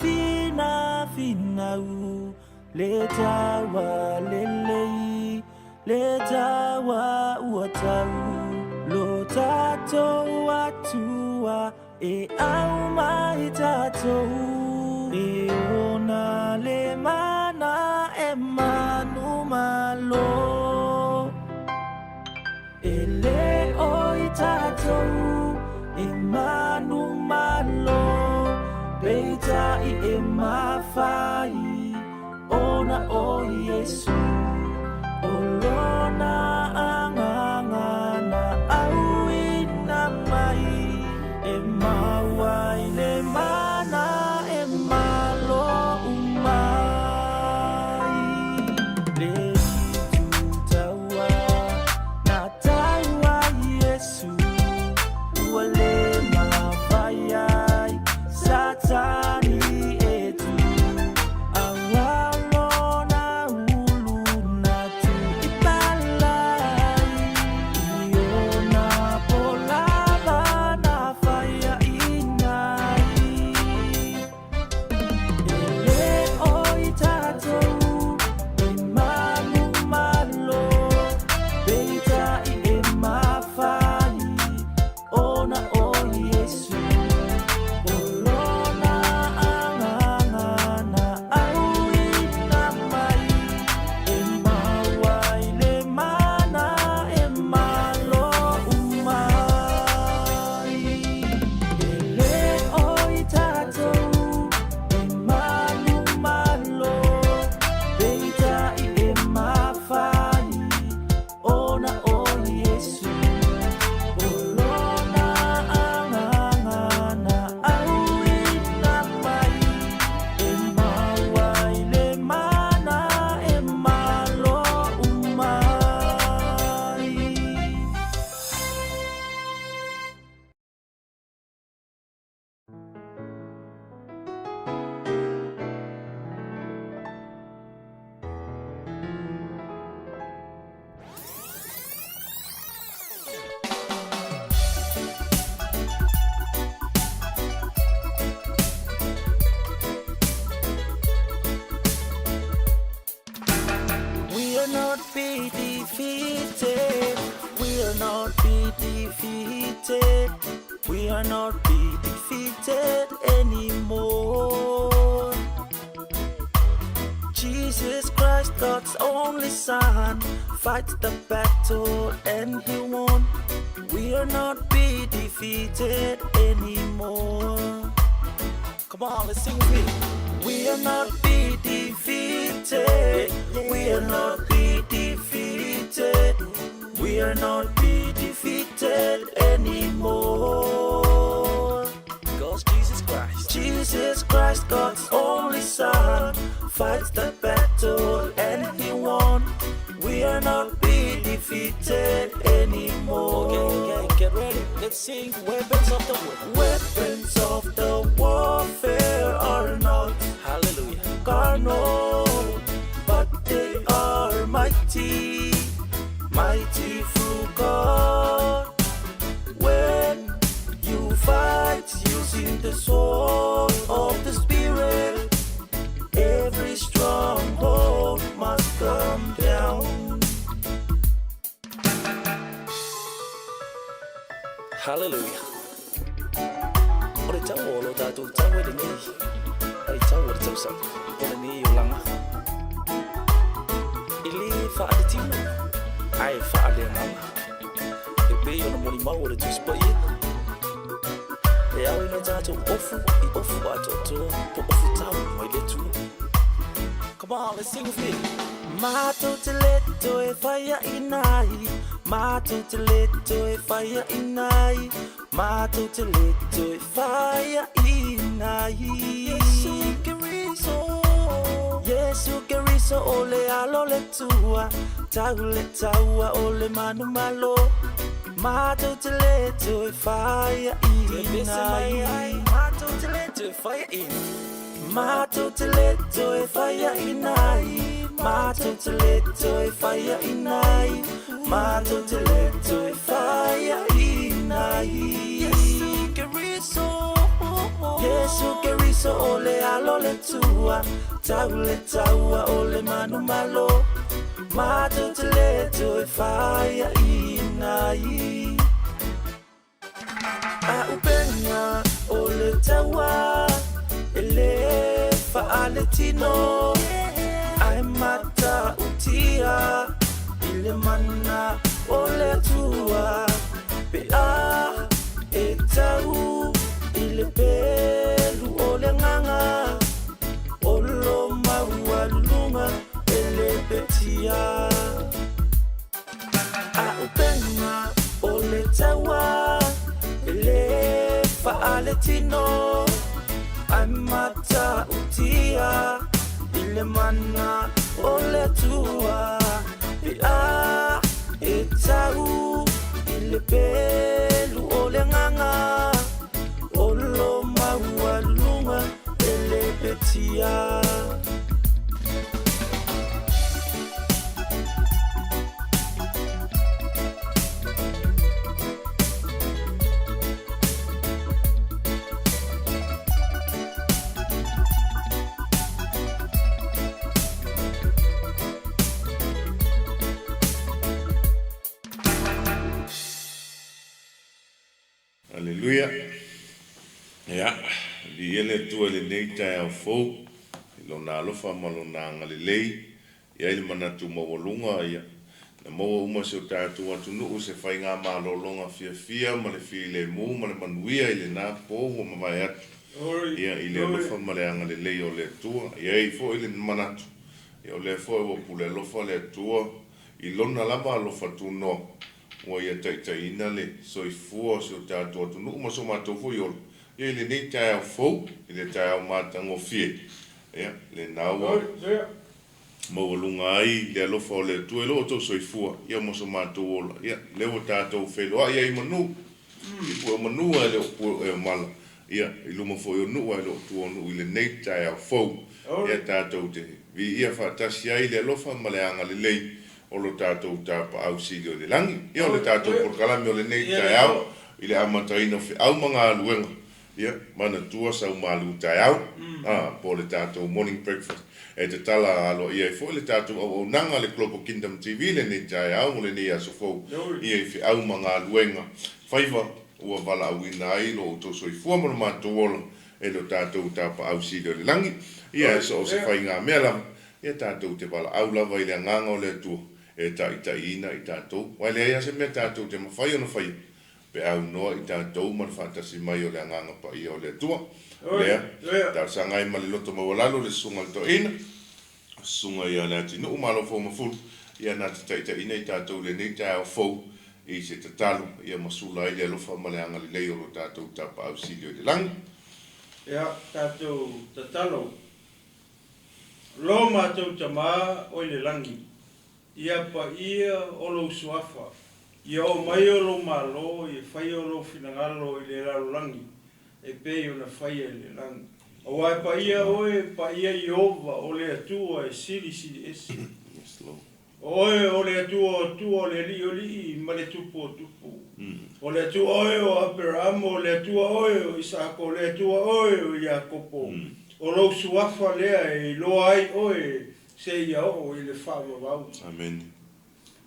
Finafinau le taua lelei le taua ua tau lo tatou Atua e aumai tatou e ona le mana e manumalo. E le o i tatou e manumalo, peitai e mafai ona o Iesu. O lona agaga na auina mai e maua ai le mana e malo uma ai. Le itu taua na taua Iesu ua le mafai ai Satani e tu aua lona ulu na tuipala ai i ona po lava na faiaina ai. E le o i tatou e manumalo, peitai e mafai ona o Iesu. O lona agaga na auina mai e maua ai le mana e malo uma ai. E le o i tatou e manumalo, peitai e mafai ona o Iesu. O lona agaga na auina mai e maua ai le mana e malo uma ai. We are not be defeated. We are not be defeated. We are not be defeated anymore. Jesus Christ, God's only Son, fights the battle and he won. We are not be defeated anymore. Come on, let's sing with me. We are not be defeated. We are not be defeated. We are not be defeated anymore. Because Jesus Christ, Jesus Christ, God's only Son, fights the battle and he won. We are not be defeated anymore. Okay, okay, get ready. Let's sing Weapons of the War. Weapons of the warfare are not, hallelujah, carnal, but they are mighty, mighty through God. When you fight using the sword of the Spirit, every stronghold must come down. Hallelujah. O le tau o lo tātou tau e lenei. Ai tau o le tausaga o lenei olaga. E lē faaletino, ae faaleagaga. E pei ona molimau o le Tusi Paia. E ao i nai tātou ofu i ofu atoatoa po ofu tau mai le Atua. Come on, let's sing with me. Matou te le toe faiaina ai, matou te le toe faiaina ai, matou te le toe faiaina ai. Iesu Keriso, Iesu Keriso o le alo le Atua, tau le taua o le manumalo. Matou te le toe faiaina ai. Matou te le toe faiaina. Matou te le toe faiaina ai. Matou te le toe faiaina ai. Matou te le toe faiaina ai. Iesu Keriso. Iesu Keriso o le alo le tua Tau le taua o le manumalo Matou te le toe faiaina ai A'upenga o le taua E le faaletino Ae matautia I le mana o le Atua Pe a e tau i le pelu o le agaga O lo maualuluga e le petia A'upenga o le taua E le faaletino Ae matautia I le mana o le Atua Pe a e tau i le pelu o le agaga O lo maualuluga e le petia. Aleluia! Ia, viia le Atua i lenei taeao fou, i Lona alofa ma Lona agalelei. E i ai le manatu maualuga, ia, na maua uma si o tatou atunuu se faigamalologa fiafia ma le filemu ma le manuia i lena po ua mavae atu, ia, i le alofa ma le agalelei o le Atua. E i ai foi le manatu, ia, o lea foi ua pule alofa le Atua i Lona lava alofa tunoa, ua Ia taitaiina le soifua o si o tatou atunuu ma so matou foi ola, ia, i lenei taeao fou, i le taeao matagofie, ia, lena ua maualuga ai le alofa o le Atua i lo outou soifua, ia, ma so matou ola, ia, lea ua tatou feiloai ai i manu, i pue o manu ae le o pue o mala, ia, i luma foi o nuu ae le o tua o nuu i lenei taeao fou, ia, tatou te viia faatasi ai le alofa ma le agalelei o lo tatou Tapaau Sili o i le Lagi. Ia, o le tatou polokalame o lenei taeao i le amataina o feau ma galuega, ia, manatua sau malu taeao, a, po o le tatou morning breakfast. E tatala aloaia ai foi le tatou auaunaga a le Global Kingdom TV i lenei taeao mo lenei aso fou, ia, i feau ma galuega faiva ua valaauina ai lo outou soifua ma lo matou ola e lo tatou Tapaau Sili o i le Lagi. Ia, e so o se faigamea lava, Ia tatou te valaau lava i le Agaga o le Atua e taitaiina i tatou, aua e leai lava se mea tatou te mafai ona faia pe a aunoa i tatou ma le faatasi mai o le Agaga Paia o le Atua. Lea, talosaga ai ma le loto maualalo le Susuga i le Toeaina, Susuga ia Leatinuu Malofoumafulu, ia na te taitaiina i tatou i lenei taeao fou i se tatalo, ia ma sula ai le alofa ma le agalelei o lo tatou Tapaau Sili o i le Lagi. Ia tatou tatalo. Lo matou Tama o i le lagi, ia paia o lou suafa, ia oo mai o lou malo, ia faia o lou finagalo i le lalolagi, e pei ona faia i le lagi. Aua e paia oe, paia Ieova o le Atua e silisili ese. O oe o le Atua o Atua, o le Alii o alii ma le Tupu o tupu. O le Atua oe o Aperahama, o le Atua oe o Isaako, o le Atua oe o Iakopo. O lou suafa lea e iloa ai oe seia oo i le faavavau. Amene.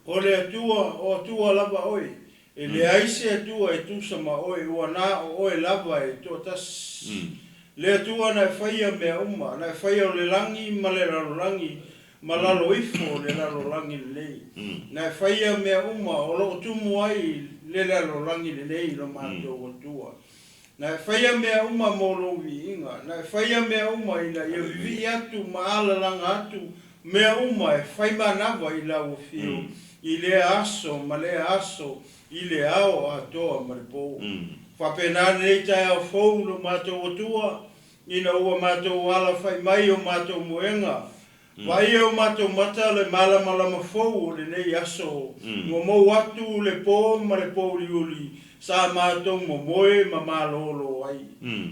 O le Atua, o Atua lava oe. E leai se Atua e tusa ma oe, ua na o oe lava e toatasi. Le Atua na e faia mea uma, na e faia o le lagi ma le lalolagi, ma lalo ifo o le lalolagi lenei. Na e faia mea uma o lo o tumu ai le lalolagi lenei lo matou Atua. Na e faia mea uma mo lou viiga. Na e faia mea uma ina ia vivii atu ma alalaga atu mea uma e fai manava i lau afio i lea aso ma lea aso i le ao atoa ma le po. Faapena lenei taeao fou lo matou Atua, ina ua matou alafai mai o matou moega, Vaaia o matou mata le malamalama fou o lenei aso, ua mou atu le po ma le pouliuli sa matou momoe ma malolo ai.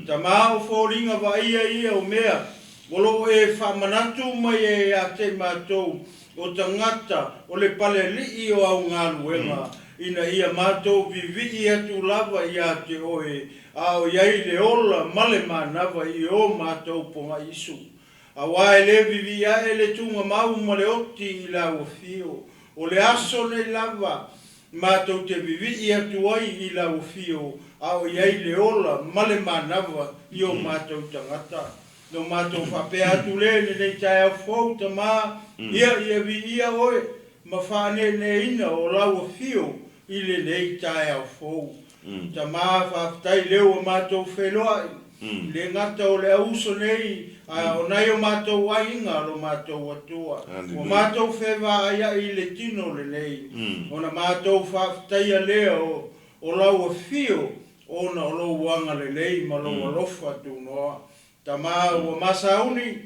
Tama o foliga vaaia ia o mea o lo o e faamanatu mai ai ia te i matou o tagata o le palealii o au galuega, ina ia matou vivii atu lava ia te oe. a o i ai le ola ma le manava i o matou pogaiisu. Aua e le vivii ae le tugamau ma le oti i lau afio. O le aso nei lava matou te vivii atu ai i lau afio, a o i ai le ola ma le manava i o matou tagata. No matou faapea atu lea i lenei taeao fou, Tama, ia, ia viia oe ma faaneeneeina o lau afio i lenei taeao fou. Tama, faafetai lea ua matou feiloai, e le gata o le auuso nei, a o nai o matou aiga lo matou Atua. Ua matou fevaaiai i le tino lenei, ona matou faafetaia lea o lau afio ona o lou agalelei ma lou alofa tunoa. Tama ua masauni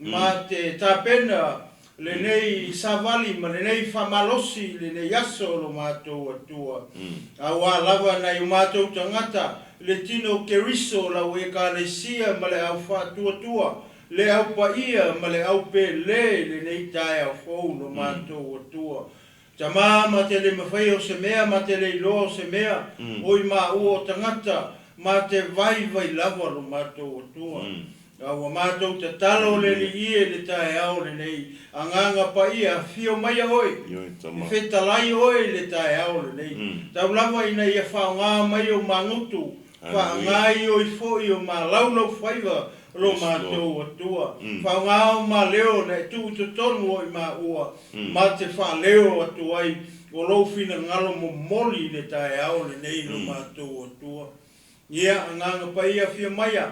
ma te tapena lenei savali ma lenei faamalosi i lenei aso o lo matou Atua. Auā lava nai o matou tagata, le tino o Keriso, lau Ekalesia ma le au faatuatua, le au paia ma le au pele i lenei taeao fou lo matou Atua. Tama ma te le mafai o se mea ma te le iloa o se mea, oi maua o tagata, ma te vaivai lava lo matou Atua. A ua matou tatalo le Alii e le taeao lenei, Agaga Paia, afio maia Oe, e fetalai Oe i le taeao lenei. Tau lava ina ia faaaoga mai ou magutu Faaaoga oi foi o malaulau faiva lo matou Atua. Faaaoga o maleo na e tuu i totonu o i maua ma te faaleo atu ai o lou finagalo momoli i le taeao lenei lo matou Atua. Ia, Agaga Paia afio maia.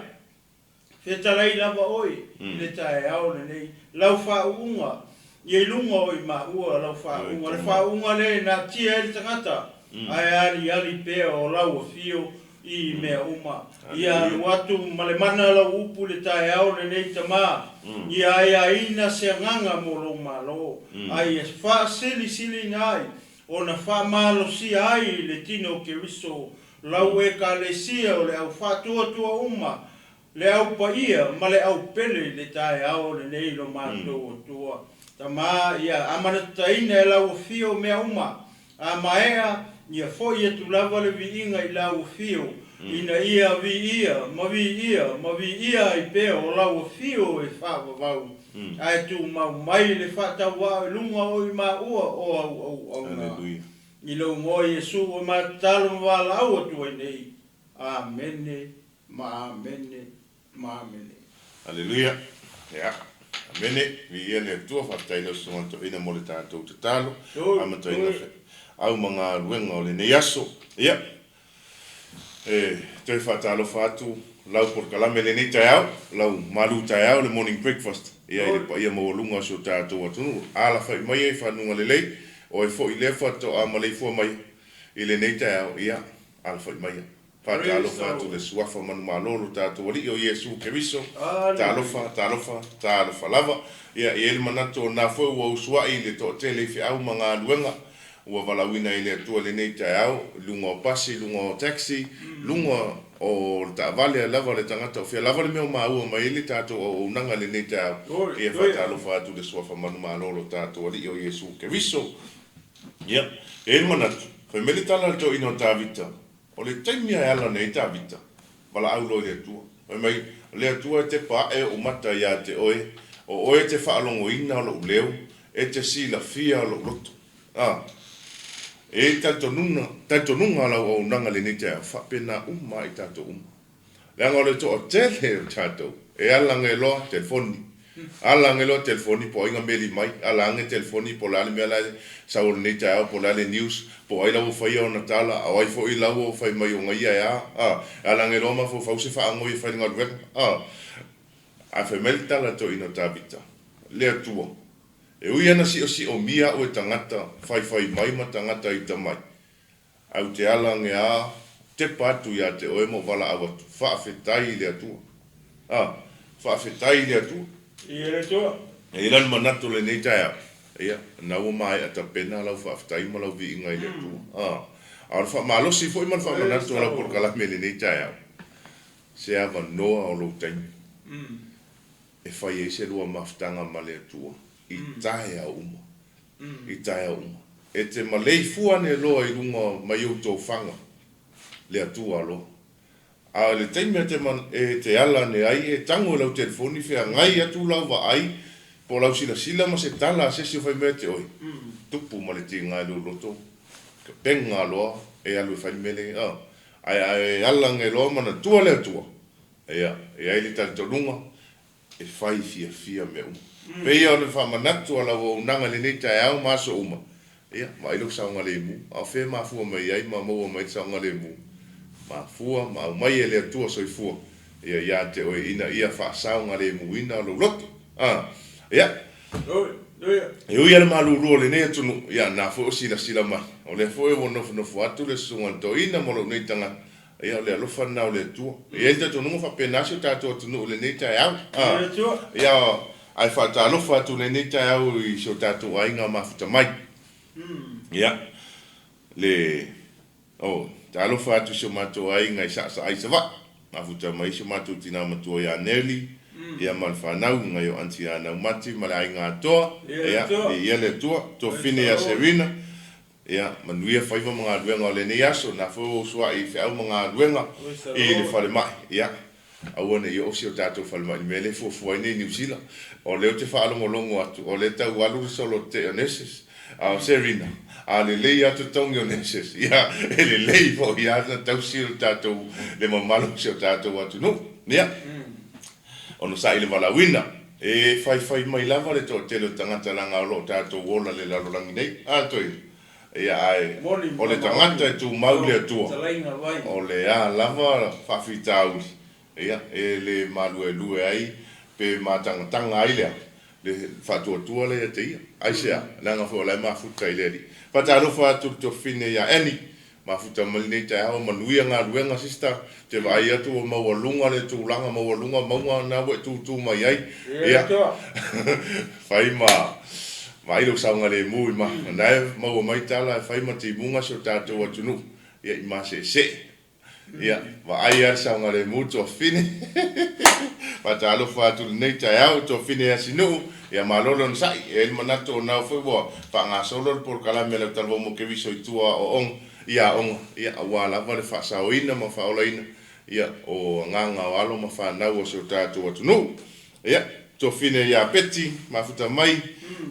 Fetalai lava oe i le taeao lenei, lau faauuga, ia i luga o i maua lau faauuga, le faauuga lea e natia ai le tagata, ae aliali pea o lau afio i mea uma. Ia alu atu ma le mana lau upu i le taeao lenei, Tama, ia aiaina se agaga mo lou Malo, a ia faasilisiliina ai ona faamalosia ai le tino o Keriso Lau Ekalesia o le au faatuatua uma, le au paia ma le au pele i le taeao lenei lo matou Atua. Tama, ia amanatutaina e lau afio mea uma, a maea, ia foi atu lava le viiga i lau afio, ina ia viia ma viia ma viia ai pea o lau afio e faavavau, ae tumau mai le faatauvaa i luga o i maua o au auauna. I lou igoa Iesu ua matatalo ma valaau atu ai nei. Amene ma amene ma amene. Aleluia. Ia. Amene. Viia le Atua, faafetai lau Susuga Toeaina mo le tatou tatalo, amataina feau ma galuega o lenei aso. Ia. E toe faatalofa atu lau polokalame i lenei taeao, lau malu taeao, le morning breakfast, ia i le paia maualuga o si o tatou atunuu. Alafai maia i fanuga lelei, oe foi lea faatoa maleifua mai i lenei taeao, ia, alafai maia. Faatalofa atu i le Suafa manumalo o lo tatou Alii o Iesu Keriso, talofa, talofa, talofa lava. Ia, e i ai le manatu o lena foi ua usuai i le toatele i feau ma galuega Ua valaauina e le Atua i lenei taeao, i luga o pasi, i luga o taxi, luga o le taavale lava le tagata o fea lava le mea o maua mai ai le tatou auaunaga i lenei taeao. Ia faatalofa atu i le Suafa manumalo o lo tatou Alii o Iesu Keriso. Ia, e i ai le manatu, fai mai le tala a le toeaina o Tavita, o le taimi lava e ala nei ai Tavita, valaau loa i le Atua. Fai mai, Le Atua e tepa ae oʻu mata iā te oe, o oe e te faalogoina loʻu leo, e te silafia loʻu loto. A e talitonuga, talitonuga lau auaunaga i lenei taeao, faapena uma lava i tatou uma. Leaga o le toatele o tatou e ala age loa telefoni, ala age loa telefoni po o ai na meli mai, ala age telefoni po o le a le mea la e sau o lenei taeao, po o le a le news, po o ai la ua faia ona tala, a o ai foi la ua fai mai o gaia e a, a, e ala age loa mafaufau se faanoi e fai le galuega, a. Ae fai mai le tala a le toeaina o Tavita, Le Atua, E ui ana siosiomia au e tagata faifai mai ma tagata ita mai, ae ou te ala age a tepa atu ia te oe ma ou valaau atu, Faafetai i le Atua. A, faafetai i le Atua. I le Atua. E i ai la le manatu o lenei taeao, ia, na ua maea tapena lau faafetai ma lau viiga i le Atua. A, a o le faamalosi foi ma le faamanatu o lau polokalame i lenei taeao, se avanoa o lou taimi. e fai ai se lua mafutaga ma le Atua i taeao uma, i taeao uma. E te maleifua ane loa i luga mai ou tofaga le Atua aloha. A o le taimi e te e te ala ane ai e tango i lau telefoni feagai atu lau vaai po o lau silasila ma se tala a se isi o fai mai ia te oe, tupu ma le tiga i lou loto, pega loa e alu e fai le mea lea, a. Ae a e ala ane loa manatua le Atua, ia, e i ai le talitonuga e fai fiafia mea uma. Pei o le faamanatu a lau auaunaga i lenei taeao ma aso uma, ia, vaai lou saogalemu. A o fea e mafua mai ai ma maua mai ai le saogalemu? Mafua ma aumai e le Atua Soifua, ia, ia te oe ina ia faasaogalemuina lou loto. A, ia. E ui lava le malulu o lenei atunuu, ia, na foi o silasila mai. O lea foi ua nofonofo atu le Susuga i le Toeaina ma lou nei tagata, Ia, o le alofa lena o le Atua. E i ai le talitonuga faapena si o tatou atunuu i lenei taeao. Ia, ae faatalofa atu i lenei taeao i si o tatou aiga mafuta mai. Ia, le, oh, talofa atu i si o matou aiga i Saasaa i Savaii. Mafuta mai si o matou tina matua ia Nelly, ia ma le fanau, nai o aunty ia Naumati ma le aiga atoa. Ia, viia le Atua. Tuafafine ia Serena, Ia, manuia faiva ma galuega o lenei aso, na foi ua usuai i feau ma galuega i le falemai. Ia, aua ne i oo si o tatou falemai i le mea lea e fuafua ai nei Niu Sila. O lea ou te faalogologo atu, o lea e tau alu le solo tetee o nurses. A o Serena, a lelei lava totogi o nurses, ia, e lelei foi lava ona tausi le tatou, le mamalu o si o tatou atunuu. Ia, onosai le valaauina. E faifai mai lava le toatele o tagata leaga o lo o tatou ola i le lalolagi nei. A Toeaina? Ia ae o le tagata e tumau i le Atua, o le a lava faafitauli, ia, e le maluelue ai pe matagataga ai le a? Le faatuatua lea ia te ia. Aisea? Leaga foi o la e mafuta i le Alii. Faatalofa atu i le tuafafine ia Annie, Mafuta mai lenei taeao, manuia galuega sister, te vaai atu ua maualuga le tulaga maualuga mauga na ua e tutu mai ai, ia fai ma vaai lou saogalemu i ma na e maua mai tala e fai ma timuga si o tatou atunuu, ia i maseesee. Ia vaai lava le saogalemu tuafafine, faatalofa atu i lenei taeao tuafafine ia Sinuu, ia malo le onosai, e i ai le manatu o nao foi ua faagasolo le polokalame a le Autalavou mo Keriso i tua aoaoga, i aoga, ia, aua lava le faasaoina ma faaolaina, ia, o agaga o alo ma fanau o si o tatou atunuu. Ia, tuafafine ia Peti, mafuta mai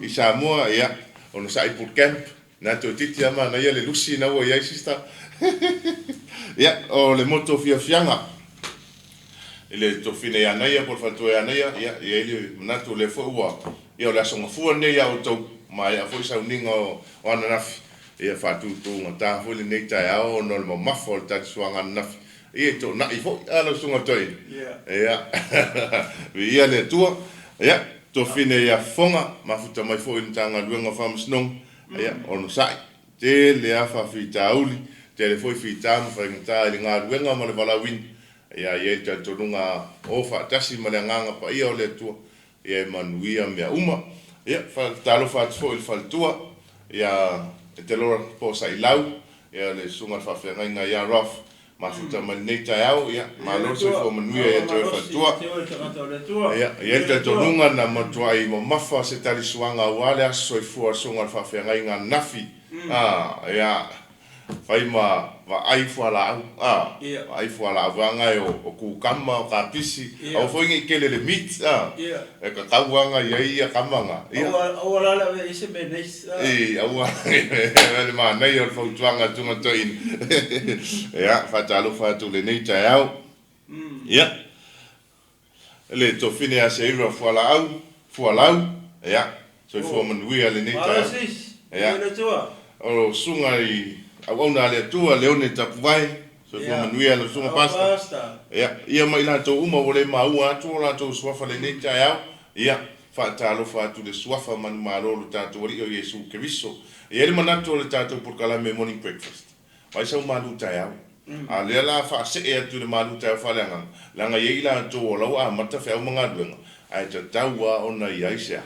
i Samoa, ia, onosai boot camp, na toeitiiti lava manaia le lusi na ua i ai sister. Ia, o le moto fiafiaga i le tofine ia Naia po o le faletua ia Naia, ia, e i ai le manatu o lea foi ua, ia o le aso gafua lenei ia outou, maea foi sauniga o ananafi, ia faatutugata foi lenei taeao ona o le mamafa o le talisuaga ananafi, ia e toonai foi a lau susuga Toeaina. Ia, viia le Atua. Ia, tofine ia Fofoga, mafuta mai foi i le Matagaluega o Faamasinoga, ia, onosai. Tele lava faafitauli, tele foi fita ma faigata i le galuega ma le valaauina. Ia, e i ai le talitonuga o faatasi ma le Agaga Paia o le Atua, ia e manuia mea uma. Ia, faatalofa atu foi i le faletua, ia Etelora po o Sailau, ia le susuga i le faafeagaiga ia Ralph, mafuta mai lenei taeao, ia, malo le soifua manuia ia te oe faletua. Ia, e i ai le talitonuga na matuai mamafa se talisuaga aua le aso soifua o le susuga i le faafeagaiga ananafi. A, ia, Fai ma vaai fualaau, a, vaai fualaau vaega e o kukama, o kapisi, aua foi nei tele le meat, a, e tatau lava ona i ai ia kama na, ia. Aua la le ave i ai se mayonnaise, a. I, aua le manaia o le fautuaga a le Susuga Toeaina. Ia, faatalofa atu i lenei taeao. Ia, le tofine ia Seira Fualaau, Fualau, ia, soifua manuia lenei taeao. Ia, o Susuga i Auauna a le Atua, Leone Tapuvae, soifua manuia lau Susuga Pastor. Ia, ia ma i latou uma ua le maua atu o latou suafa lenei taeao, ia, faatalofa atu i le suafa manumalo o lo tatou Alii o Iesu Keriso. E i ai le manatu o le tatou polokalame Morning Breakfast, Fai sau malu taeao. A o lea la faasee atu i le malu taeao faaleagaga, leaga e i ai i latou o la ua amata feau ma galuega, ae tatau lava ona i ai se a?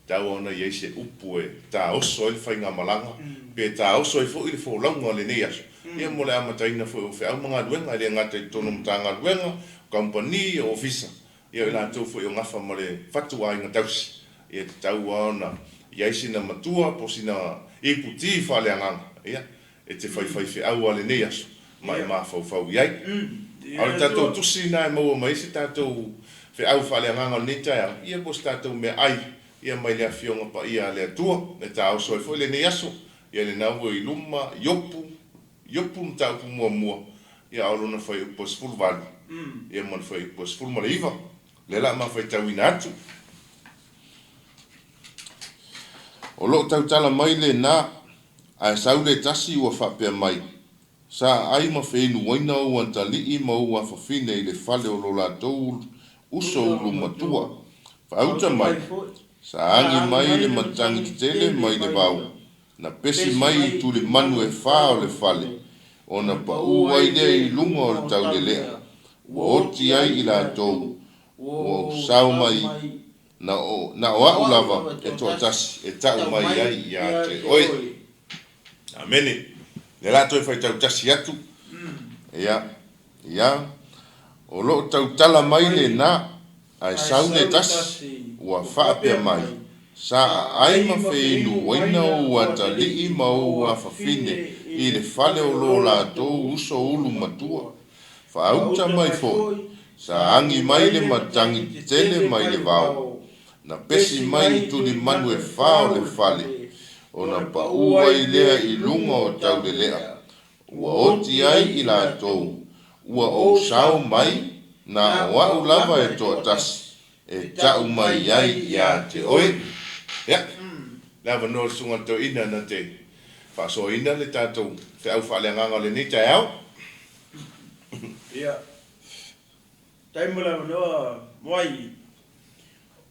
Tatau lava ona i ai se upu e taoso ai le faigamalaga, pe taoso ai foi le folauga o lenei aso, ia mo le amataina foi o feau ma galuega, e le gata i totonu o Matagaluega, o kamupani, o ofisa, ia o i latou foi o gafa ma le fatuaiga tausi, ia e tatau lava ona i ai sina matua po o sina iputi faaleagaga, ia, e te faifaifeau lava lenei aso ma e mafaufau i ai. A o le tatou tusi lena e maua mai ai se tatou feau faaleagaga o lenei taeao, ia po o se tatou meaai ia mai le Afioga Paia a le Atua e taoso ai foi lenei aso. Ia lena ua i luma Iopu, Iopu mataupu muamua, ia a o lona fuaiupu e 18, ia ma le fuaiupu e 19. O lea o le a ma faitauina atu. O lo o tautala mai lena, ae sau le tasi ua faapea mai, Sa aai ma feinu uaina ou atalii ma ou afafine i le fale o lo latou uso ulu matua. Faauta mai, sa agi mai le matagi tetele mai le vao, na pesi mai i tulimanu e fa o le fale, ona paʻu ai lea i luga o le taulelea, ua oti ai i latou, ua ou sao mai, na o, na o a'u lava e toatasi e ta'u mai ai iā te oe. Amene. Lea la toe faitau tasi atu. Ia, ia. O lo o tautala mai lena, ae sau le tasi, ua faapea mai, Sa aai ma feinu uaina ou atalii ma ou afafine i le fale o lo latou uso ulu matua. Faauta mai foi, sa agi mai le matagi tetele mai le vao, na pesi mai i tulimanu e fa o le fale, ona paʻu ai lea i luga o taulelea, ua oti ai i latou, ua ou sao mai, na o a'u lava e toatasi, e ta'u mai ai iā te oe. Ia, le avanoa o le Susuga i le Toeaina na te faasoaina le tatou feau faaleagaga o lenei taeao. Ia, taimi o le avanoa mai.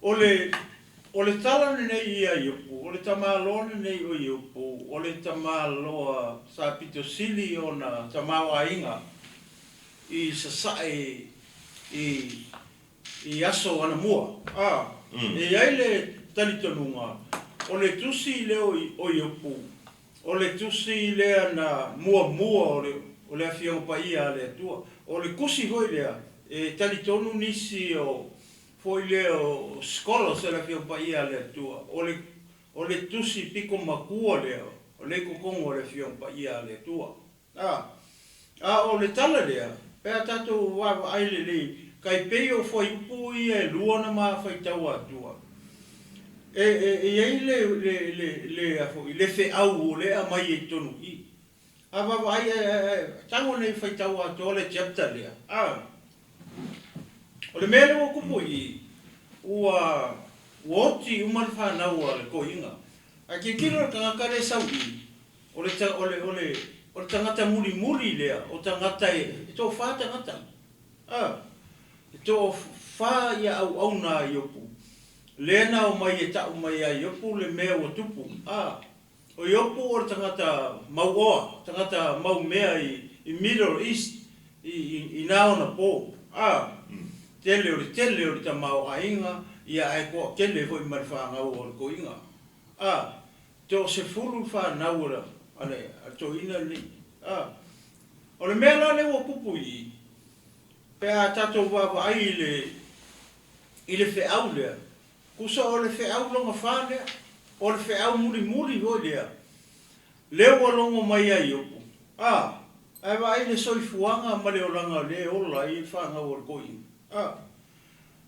O le, o le tala lenei ia Iopu, o le tamaloa lenei o Iopu, o le tamaloa sa pito sili ona tamaoaiga i sasae i i aso anamua. A, e i ai le talitonuga, o le tusi lea o Iopu, o le tusi lea na muamua o le, o le Afioga Paia a le Atua. O le tusi foi lea e talitonu nisi o, foi lea o scholars o le Afioga Paia a le Atua, o le, o le tusi pito matua lea o lea i totonu o le Afioga Paia a le Atua. A, a o le tala lea, pe a tatou vaavaai lelei, tai pei o fuaiupu ia e lua na ma faitau atua. E, e, e i ai le, le, le, le, a foi, le feau o lea e aumai ai i totonu i i. A vaavaai, e, e, e, tago nei faitau atoa le chapter lea, a. O le mea lea ua tupu i i, ua, ua oti uma le fanau a le toeaina. Ae tilotilo le tagata lea e sau i i, O le, o le, o le, o le tagata mulimuli lea, o tagata e, e toafa tagata. A, e toafa ia auauna a Iopu. Lea na omai e ta'u mai ia Iopu le mea ua tupu. A, o Iopu o le tagata mauoa, tagata mau mea i, i Middle East, i, i, i nā ona pō. A, tele o le tele o le tamaoaiga, ia ae toatele foi ma le fanau o le toeaina. A, Toasefulu le fanau a le toeaina lenei. A. O le mea la lea ua tupu i i, pe a tatou vaavaai i le, i le feau lea, tusa o le feau lona fa lea, o le feau mulimuli foi lea, lea ua logo mai ia Iopu. A. Ae vaai i le soifuaga ma le olaga o lea e ola ai le fanau a le toeaina. A.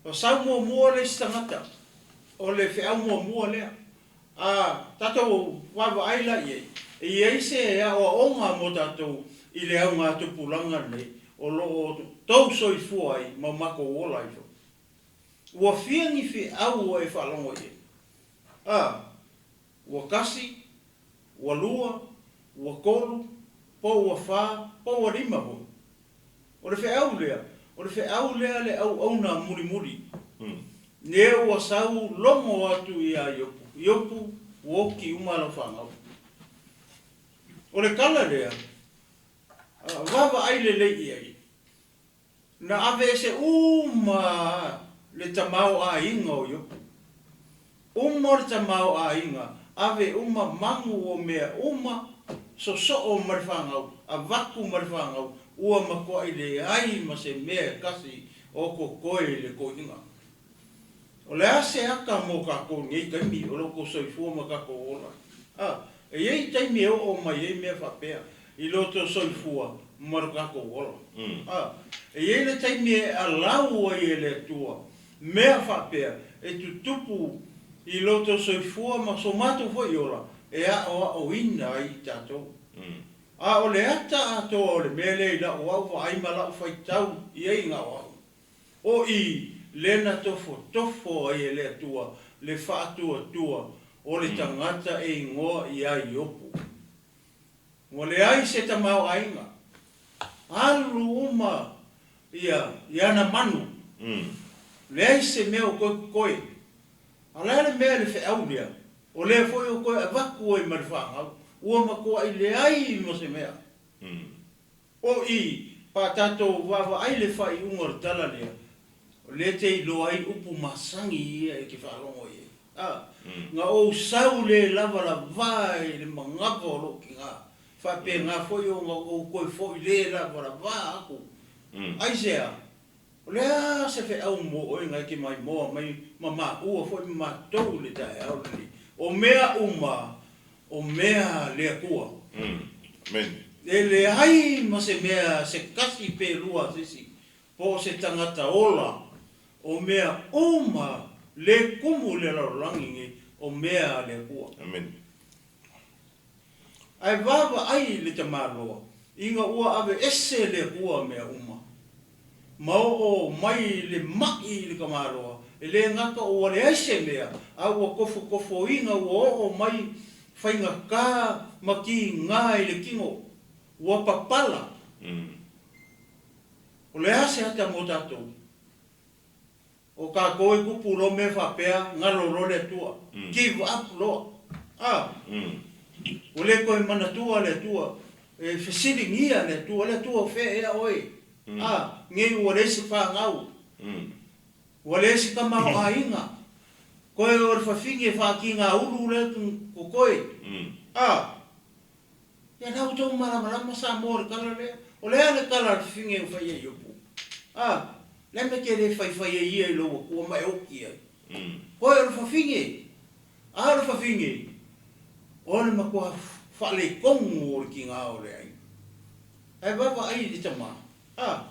Ua sau muamua le isi tagata, o le feau muamua lea. A tatou vaavaai la i ai, e i ai se aoaoga mo tatou i le augatupulaga lenei o lo o tou soifua ai ma matou ola ai foi. Ua fia ni feau ua e faalogo i ai? A, ua tasi, ua lua, ua tolu, po ua fa, po ua lima foi. O le feau lea, o le feau lea le auauna mulimuli. Lea ua sau logo atu ia Iopu, Iopu, ua oti uma lau fanau. O le tala lea, vaavaai lelei i ai, na aveese uma le tamaoaiga o Iopu. Uma le tamaoaiga, ave uma magu o mea uma, sosoo ma le fanau, avatu ma le fanau, ua matuai leai ma se mea e tasi o totoe i le toeaina. O le a se ata mo tatou i lenei taimi o lo outou soifua ma tatou ola? A, e i ai taimi e oo mai ai mea faapea i lo outou soifua ma lo tatou ola. A, E i ai le taimi e alau ai e le Atua mea faapea e tutupu i lo outou soifua ma so matou foi ola e aoaoina ai i tatou. A o le ata atoa o le mea lea i la'u au vaai ma la'u faitau i ai na o a'u, o i lea na tofotofo ai e le Atua le faatuatua o le tagata e igoa ia Iopu. Ua leai se tamaoaiga. Alu uma ia i ana manu. Leai se mea o toe totoe. A o le a le mea i le feau lea? O lea foi o toe avatu ai ma le fanau. Ua matuai leai ma se mea. O i, pa a tatou vaavaai le faaiuga o le tala lea, o lea e te iloa ai upu masani ia e te faalogo i ai. A, na ou sau le lavalavā i le manava o lou tina, faapena foi ona ou toe foi le lavalavā aku. Aisea? O le a se feau mo oe na e te maimoa mai ma maua foi ma matou i le taeao lenei? O mea uma, o mea a le Atua. E leai ma se mea se kasi pe lua a se isi, po o se tagata ola, o mea uma le kumu i le lalolagi nei, o mea a le Atua. Ae vaavaai i le tamaloa, ina ua aveese le Atua mea uma, ma oo mai le maʻi i le tamaloa, e le gata ua leai se mea, a ua tofotofoina ua oo mai faigata ma tiga i le tino, ua papala. O le a se ata mo tatou? O tatou e tupu loa mea faapea, galo loa le Atua. Give up loa. A! Ua le toe manatua le Atua. E fesiligia le Atua, Le Atua o fea ea oe? A! Nei ua leai se fanau. Ua leai se tamaoaiga. Koe o le fafine faatigaulu lea totoe. A! Ia la outou malamalama Samoa i le tala lea. O le a le tala a le fafine ua fai ai Iopu? A, le a le mea e te le faifai ai ia i lou Atua ma e oti ai? Koe o le fafine! A o le fafine, o le matua faaletonu o le tiga o le aiga. Ae vaavaai i le tama, a,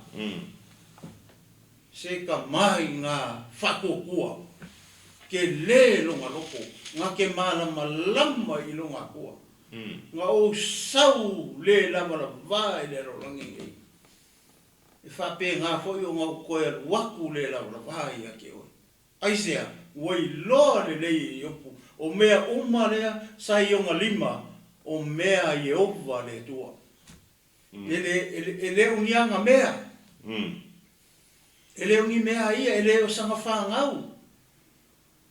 se tama i ngā faatuatua, tele lona loto, na te malamalama i lona Atua. Na ou sau le lavalavā i le lalolagi nei, e faapena foi ona ou toe alu atu le lavalavā ia te oe. Aisea? Ua iloa lelei e Iopu, o mea uma lea sa i ona lima, o mea a Ieova le Atua. E le, e le o ni ana mea. E le o ni mea a ia, e le o sana fanau.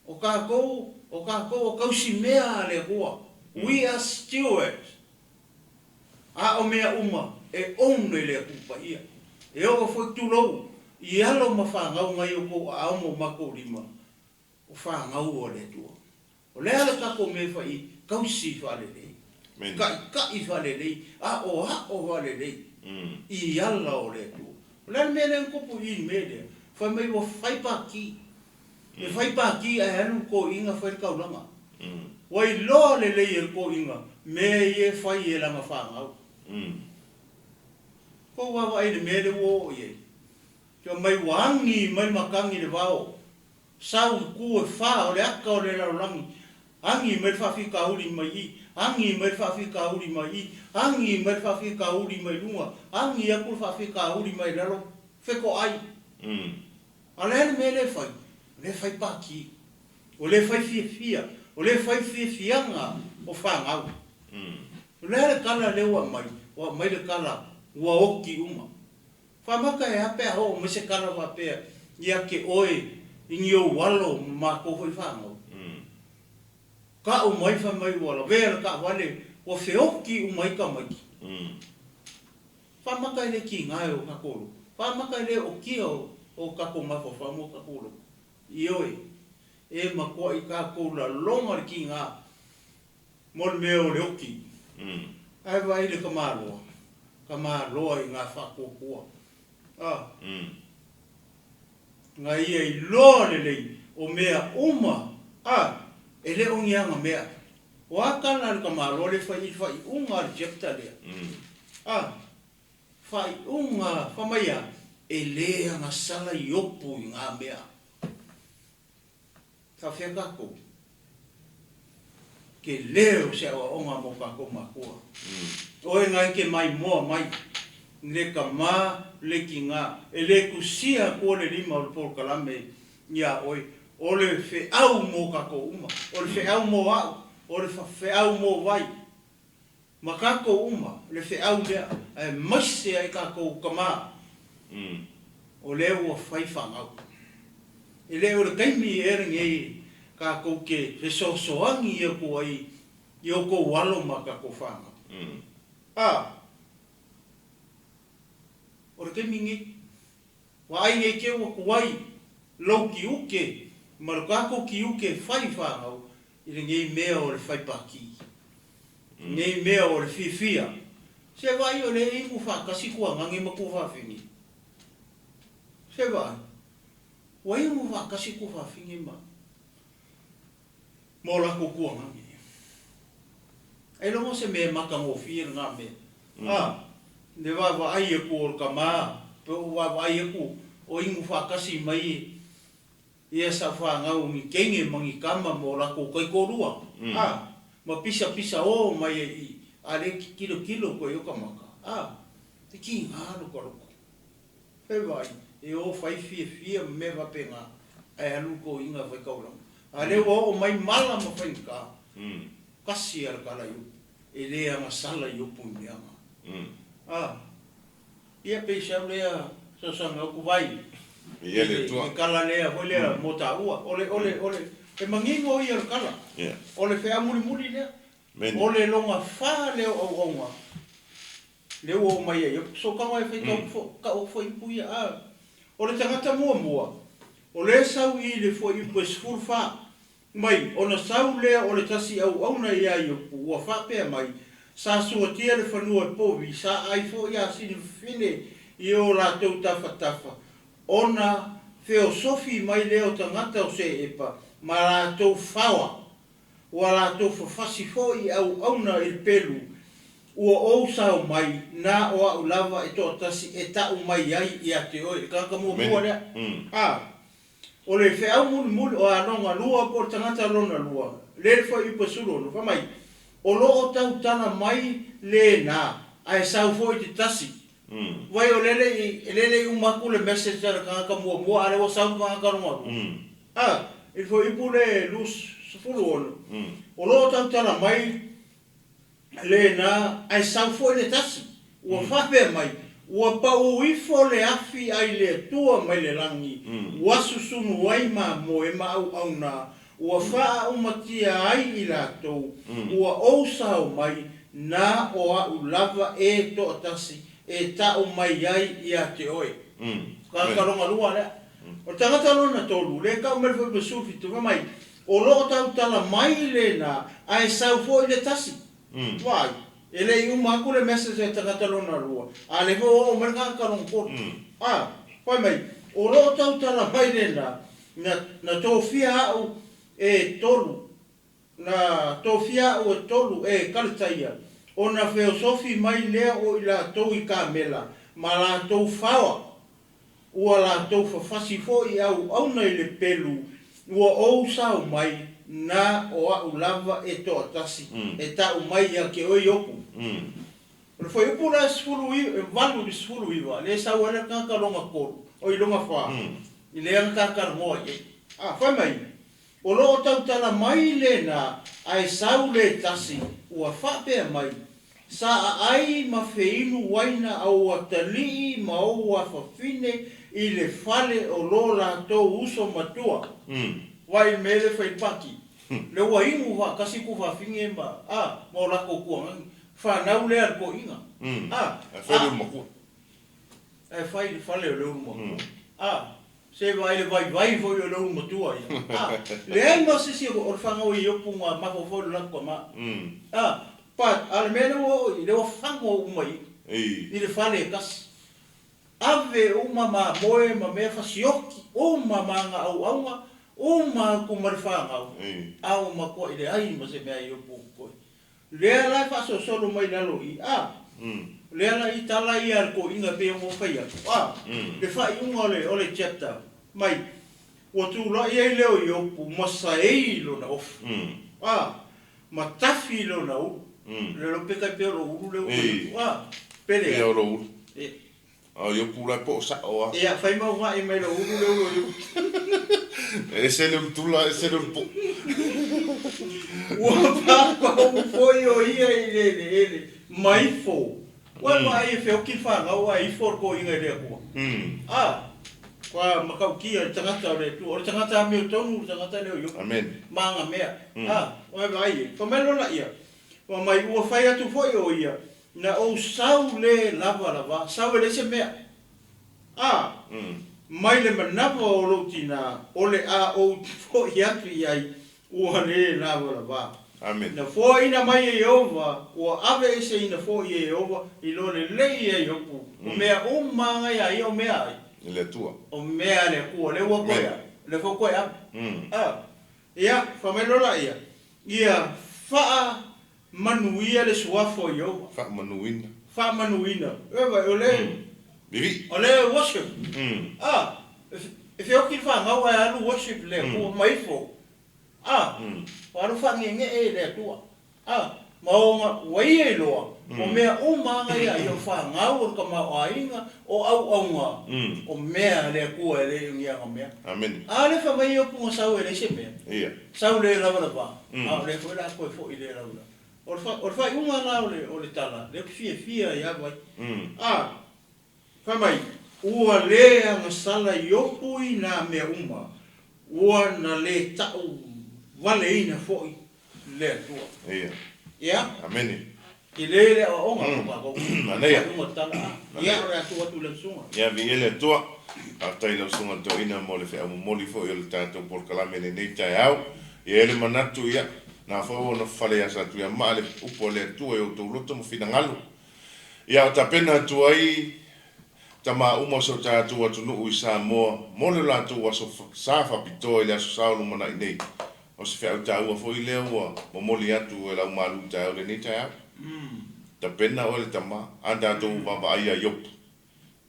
O tatou, o tatou o tausi mea a le Atua. We are stewards. A o mea uma e own e le Atua Paia. E oo foi tulou i alo ma fanau nai o tou aao ma o matou lima, o fanau a le Atua. O le a le tatou mea e fai tausi faalelei, taʻitaʻi faalelei, aʻoaʻo faalelei i ala o le Atua. O le a le mea lea na tupu i i le mea lea? Fai mai ua fai pati. E fai pati ae alu le toeaina fai le taulaga. Ua iloa lelei e le toeaina mea ia e fai e lana fanau. Kou vaavaai i le mea lea ua oo i ai. Fai mai ua agi mai le matagi i le vao. Sau i tu e fa o le ata o le lalolagi. Agi mai le faafitauli mai i, agi mai le faafitauli mai i, agi mai le faafitauli mai luga, agi atu le faafitauli mai lalo, fetoai. A o le a le mea lea e fai? O lea e fai pati, o lea e fai fiafia, o lea e fai fiafiaga o fanau. O le a le tala lea ua aumai? Ua aumai le tala ua oti uma. Faamata e a pe a oo mai se tala faapea ia te oe i ni ou alo ma matou foi fanau? Tau mai fai mai ua lavea le taavale ua feoti uma ai tamaiti. Faamata e le tiga e o tatou loto. Faamata e le otia o tatou mafaufau ma o tatou loto. Ioe, e matuai tatou lalona le tiga mo le mea o le oti. Ae vaai i le tamaloa, tamaloa i ngā faatuatua. A, nga ia iloa lelei o mea uma, a, e le o ni aga mea. O a tala a le tamaloa le fai i le faaiuga a le chapter lea? A, faaiuga, fai mai a? E lē agasala Iopu i ngā mea. Faafefea kākou? Ke lē o se aoaoga mo kākou mākua. Oe nga eke maimoa mai, le kamā, le kigā, e lē kusia akua le lima o le polokalame iā oe, o le feau mo kākou uma, o le feau mo a'u, o le feau mo Vai. Ma kākou uma, le feau lea, aemaise ai kākou kamā, o lea ua fai fanau. E le o le taimi ea lenei kākou ke fesoasoani aku ai i o kou alo ma kākou fanau. A, o le taimi nei, vaai nei keu aku ai lou kiuke ma lo kākou kiuke fai fanau i lenei mea o le fai pākī, lenei mea o le fiafia. Se vaai o lea e inu faatasi kuagage ma kuafafine. Se vaai, ua inu faatasi kuafafine ma ma o latou kuagage. Ailoga o se mea e matagofie lena mea. A, le vaavaai aku o le tama, pe o vaavaai aku o inu faatasi mai Ia sa fanau ni teine ma ni tama ma o latou taitoalua, a, ma pisapisa o mai ai i, a le tilotilo koe i o ka maka, a, e kīnā lo ka loko. Fai vaai, e o fai fiafia ma mea faapena, ae alu kou iga fai kaulama. A lea ua oo mai mala ma faigata, kasi a le kala i upu, e le agasala i upu i mea na. A. Ia pei se au lea fesoasoani au ku vai I le i kala lea foi lea mo taua. O le, o le, o le, e manino ia o le kala. O le feau mulimuli lea. O le lona fa lea o auauna lea ua oo mai ai. So kau e fai kau fo, kau foi ipu ia. A, o le tagata muamua, o lea sau i le fuaiupu e 14, Mai, ona sau lea o le tasi auauna iā Iopu, ua faapea mai, Sa suatia le fanua e povi, sa ai foi asini fafine i o latou tafatafa, ona feosofi mai lea o tagata o Seepa ma latou faoa, ua latou fafasi foi i auauna i le pelu, ua ou sao mai, na o a'u lava e toatasi e ta'u mai ai ia te oe. Le tagata muamua lea. A. O le feau mulimuli o a lona lua po o le tagata lona lua, le le fuaiupu e 16, fai mai, O lo o tautala mai lena, ae sau foi te tasi. Vai o lele i, lele i uma atu le message a le tagata muamua a lea ua sau le tagata lona lua. A, i le fuaiupu le 26, o lo o tautala mai Lena, ae sau foi le tasi, ua faapea mai, Ua pau ifo le afi ai le Atua mai le lagi, ua susunu ai mamoe ma auauna, ua faaaumatia ai i latou, ua ou sao mai, na o a'u lava e toatasi e ta'u mai ai ia te oe. Tagata lona lua lea. O le tagata lona tolu, lea e ta'u mai le fuaiupu 17, fai mai, O lo o tautala mai lena, ae sau foi le tasi. Vaai, e le i uma atu le message a le tagata lona lua, a lea foi ua oo mai le tagata lona tolu. A, fai mai, o lo o tautala mai lena, na, na tofia a'u e tolu, na tofia a'u e tolu e Kaletaia, ona feosofi mai lea o i latou i kamela ma latou faoa. Ua latou fafasi foi i auauna i le pelu, ua ou sao mai, na o a'u lava e toatasi e ta'u mai ia te oe Iopu. O le fuaiupu la e 18 i le 19, lea e sau ai le tagata lona tolu, oi lona fa, i lea na ta talanoa i ai. A, fai mai, O lo o tautala mai lena, ae sau le tasi, ua faapea mai, Sa aai ma feinu uaina a ou atalii ma ou afafine i le fale o lo latou uso matua. Vai le mea le fai paki, le ua inu faatasi ku fafine ma, a, ma o latou tuagagi, fanau lea a le toeaina. A, Ae fai le ulu matua. Ae fai le fale o le ulu matua. A, Se vaai le vaivai foi o le ulu matua ia. A, leai ma se isi o le fanau i Iopu na mafaufau i le latou tama. A, but, a o le mea lea ua oo i, lea ua fago uma i i le fale e tasi. Ave uma mamoe ma mea fasioki uma ma ana auauna, uma atu ma le fanau, a ua matuai leai ma se mea a Iopu o totoe. Lea la e faasolosolo mai i lalo i i. A, O lea la i tala ia a le toeaina e pei ona ou fai atu, a, le faaiuga o le, o le chapter mai, ua tulai ai lea o Iopu ma saei lona ofu, a, ma tafi lona ulu. Le iloa pe tai pei o lou ulu lea ua fai atu, a, pe leai. Pei o lou ulu. A o Iopu la e po o sa'o a. Ia, fai ma uga'i mai lou ulu lea ua Iopu. E ese le ulu tula ese le ulu pu'u. Ua papau foi o ia i le eleele ma ifo. Ua e vaai e feoti le fanau ae ifo le toeaina i le Atua. A, ua matautia le tagata o le Atua. O le tagata amiotonu le tagata lea o Iopu. Ma ana mea. A, ua e vaai e. Fai mai loa laia, fai mai, ua fai atu foi o ia, Na ou sau le lavalava, sau e leai se mea. A, mai le manava o lou tinā, o le a ou foʻi atu i ai, ua le lavalava. Amen. Na foaina mai e Ieova, ua aveeseina foi e Ieova, iloa lelei ia Iopu, o mea uma aga iā ia o mea ai? E le Atua. O mea a le Atua, lea ua toe a, lea foi ua toe ave. A, ia, fai mai loa laia, ia faa Manuia le suafa o Ieova. Faamanuina. Faamanuina. Eva, o le. Vivi. O le worship. A, e feoti le fanau ae alu worship le Atua ma ifo. A, ua alu faangeenee i le Atua. A, ma ona, ua ia iloa, o mea uma aga ia ia o fanau, o le tamaoaiga, o auauna, o mea a le Atua e le o ni ana mea. Amene. A le fai mai ia upu na sau e leai se mea. Ia. Sau le lavalava, a o lea foi la toe foi le lavalava. O le o le faaiuga la o le o le tala, lea ou te fiafia ia vai. A, fai mai, ua le agasala Iopu i nā mea uma, ua na le ta'u valeina foi le Atua. Ia. Ia. Amene. Tele le aoaoga mo tatou. Manaia. Faaiuga tala a. Ia, o le a tuu atu i lau susuga. Ia, viia le Atua. Faafetai i lau susuga toeaina mo le feau momoli foi o le tatou polokalame i lenei taeao. E i ai le manatu, ia, na foi ua ona fale ia Satuiamaa le upu a le Atua i outou loto ma finagalo. Ia, o tapena atu ai tama uma o si o tatou atunuu i Samoa mo le latou aso sa faapitoa i le aso Sa o lumanai nei. O se feau taua foi lea ua momoli atu e lau malu taeao i lenei taeao. Tapena oe le tama, a tatou vaavaai ia Iopu.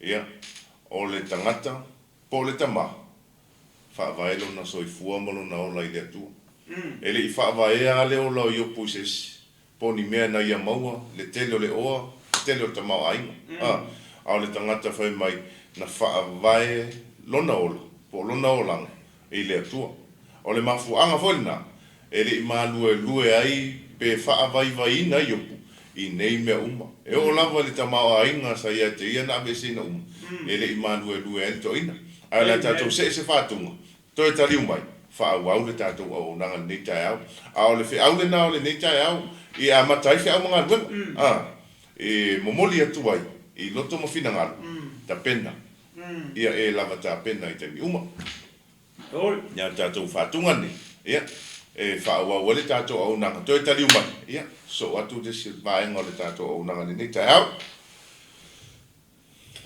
Ia, o le tagata po o le tama, faavae lona soifua ma lona ola i le Atua. E le i faavaea a le ola o Iopu i se isi, po o ni mea na ia maua, le tele o le oa, le tele o le tamaoaiga. A, a o le tagata fai mai, na faavae lona ola, po o lona olaga, i le Atua. O le mafuaaga foi lena e le i maluelue ai pe faavaivaiina Iopu i nei mea uma. E oo lava i le tamaoaiga sa ia te ia na aveeseina uma, e le i maluelue ai le toeaina. Ae o le a tatou see se faatuga, toe taliu mai, faaauau le tatou auaunaga i lenei taeao. A o le feau lena o lenei taeao i amata ai feau ma galuega, a, e momoli atu ai i loto ma finagalo, tapena, ia e lava tapena i taimi uma. Ia tatou faatuga nei, ia, e faaauau ai le tatou auaunaga. Toe taliu mai, ia, sosoo atu le isi vaega o le tatou auaunaga i lenei taeao.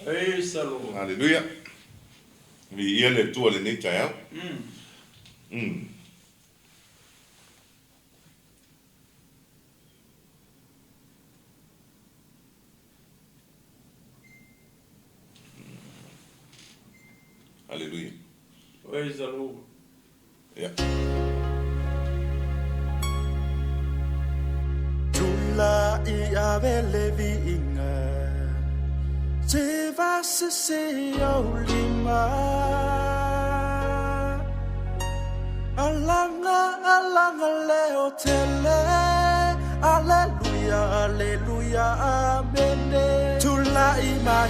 Praise the Lord. Haleluia. Viia le Atua i lenei taeao. Haleluia. Praise the Lord. Yeah. Tula'i ave le viiga Se vasese o lima Alaga alaga leo tele Aleluia aleluia amene Tula'i mai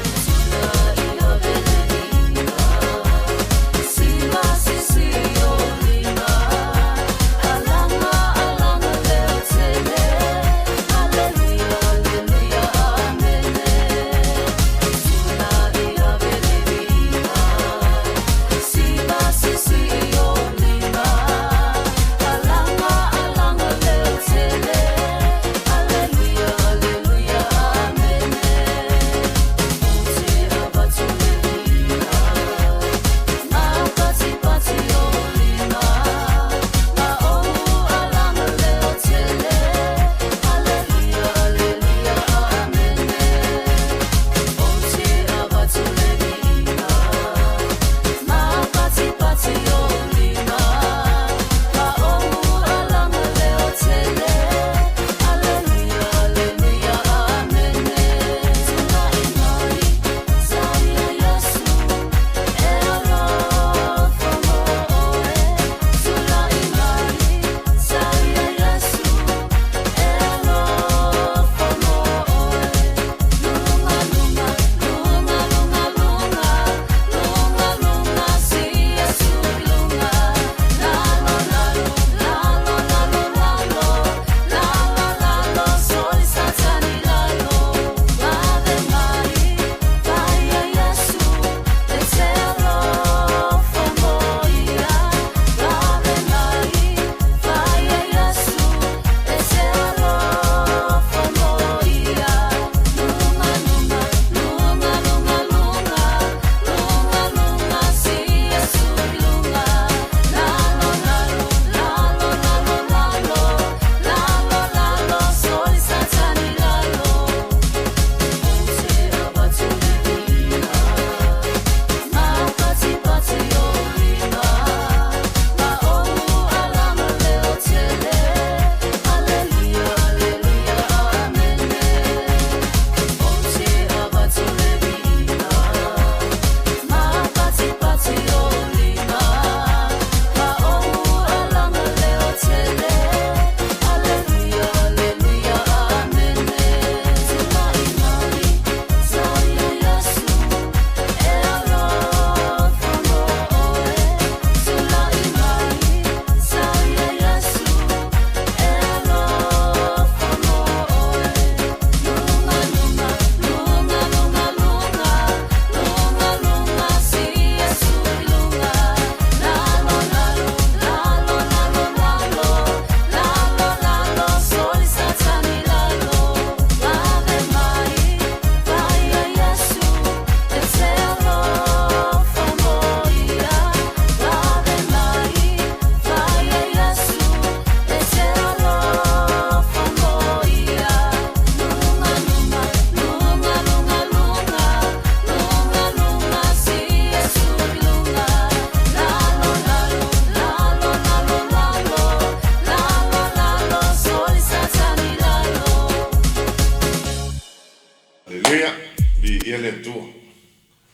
le Atua.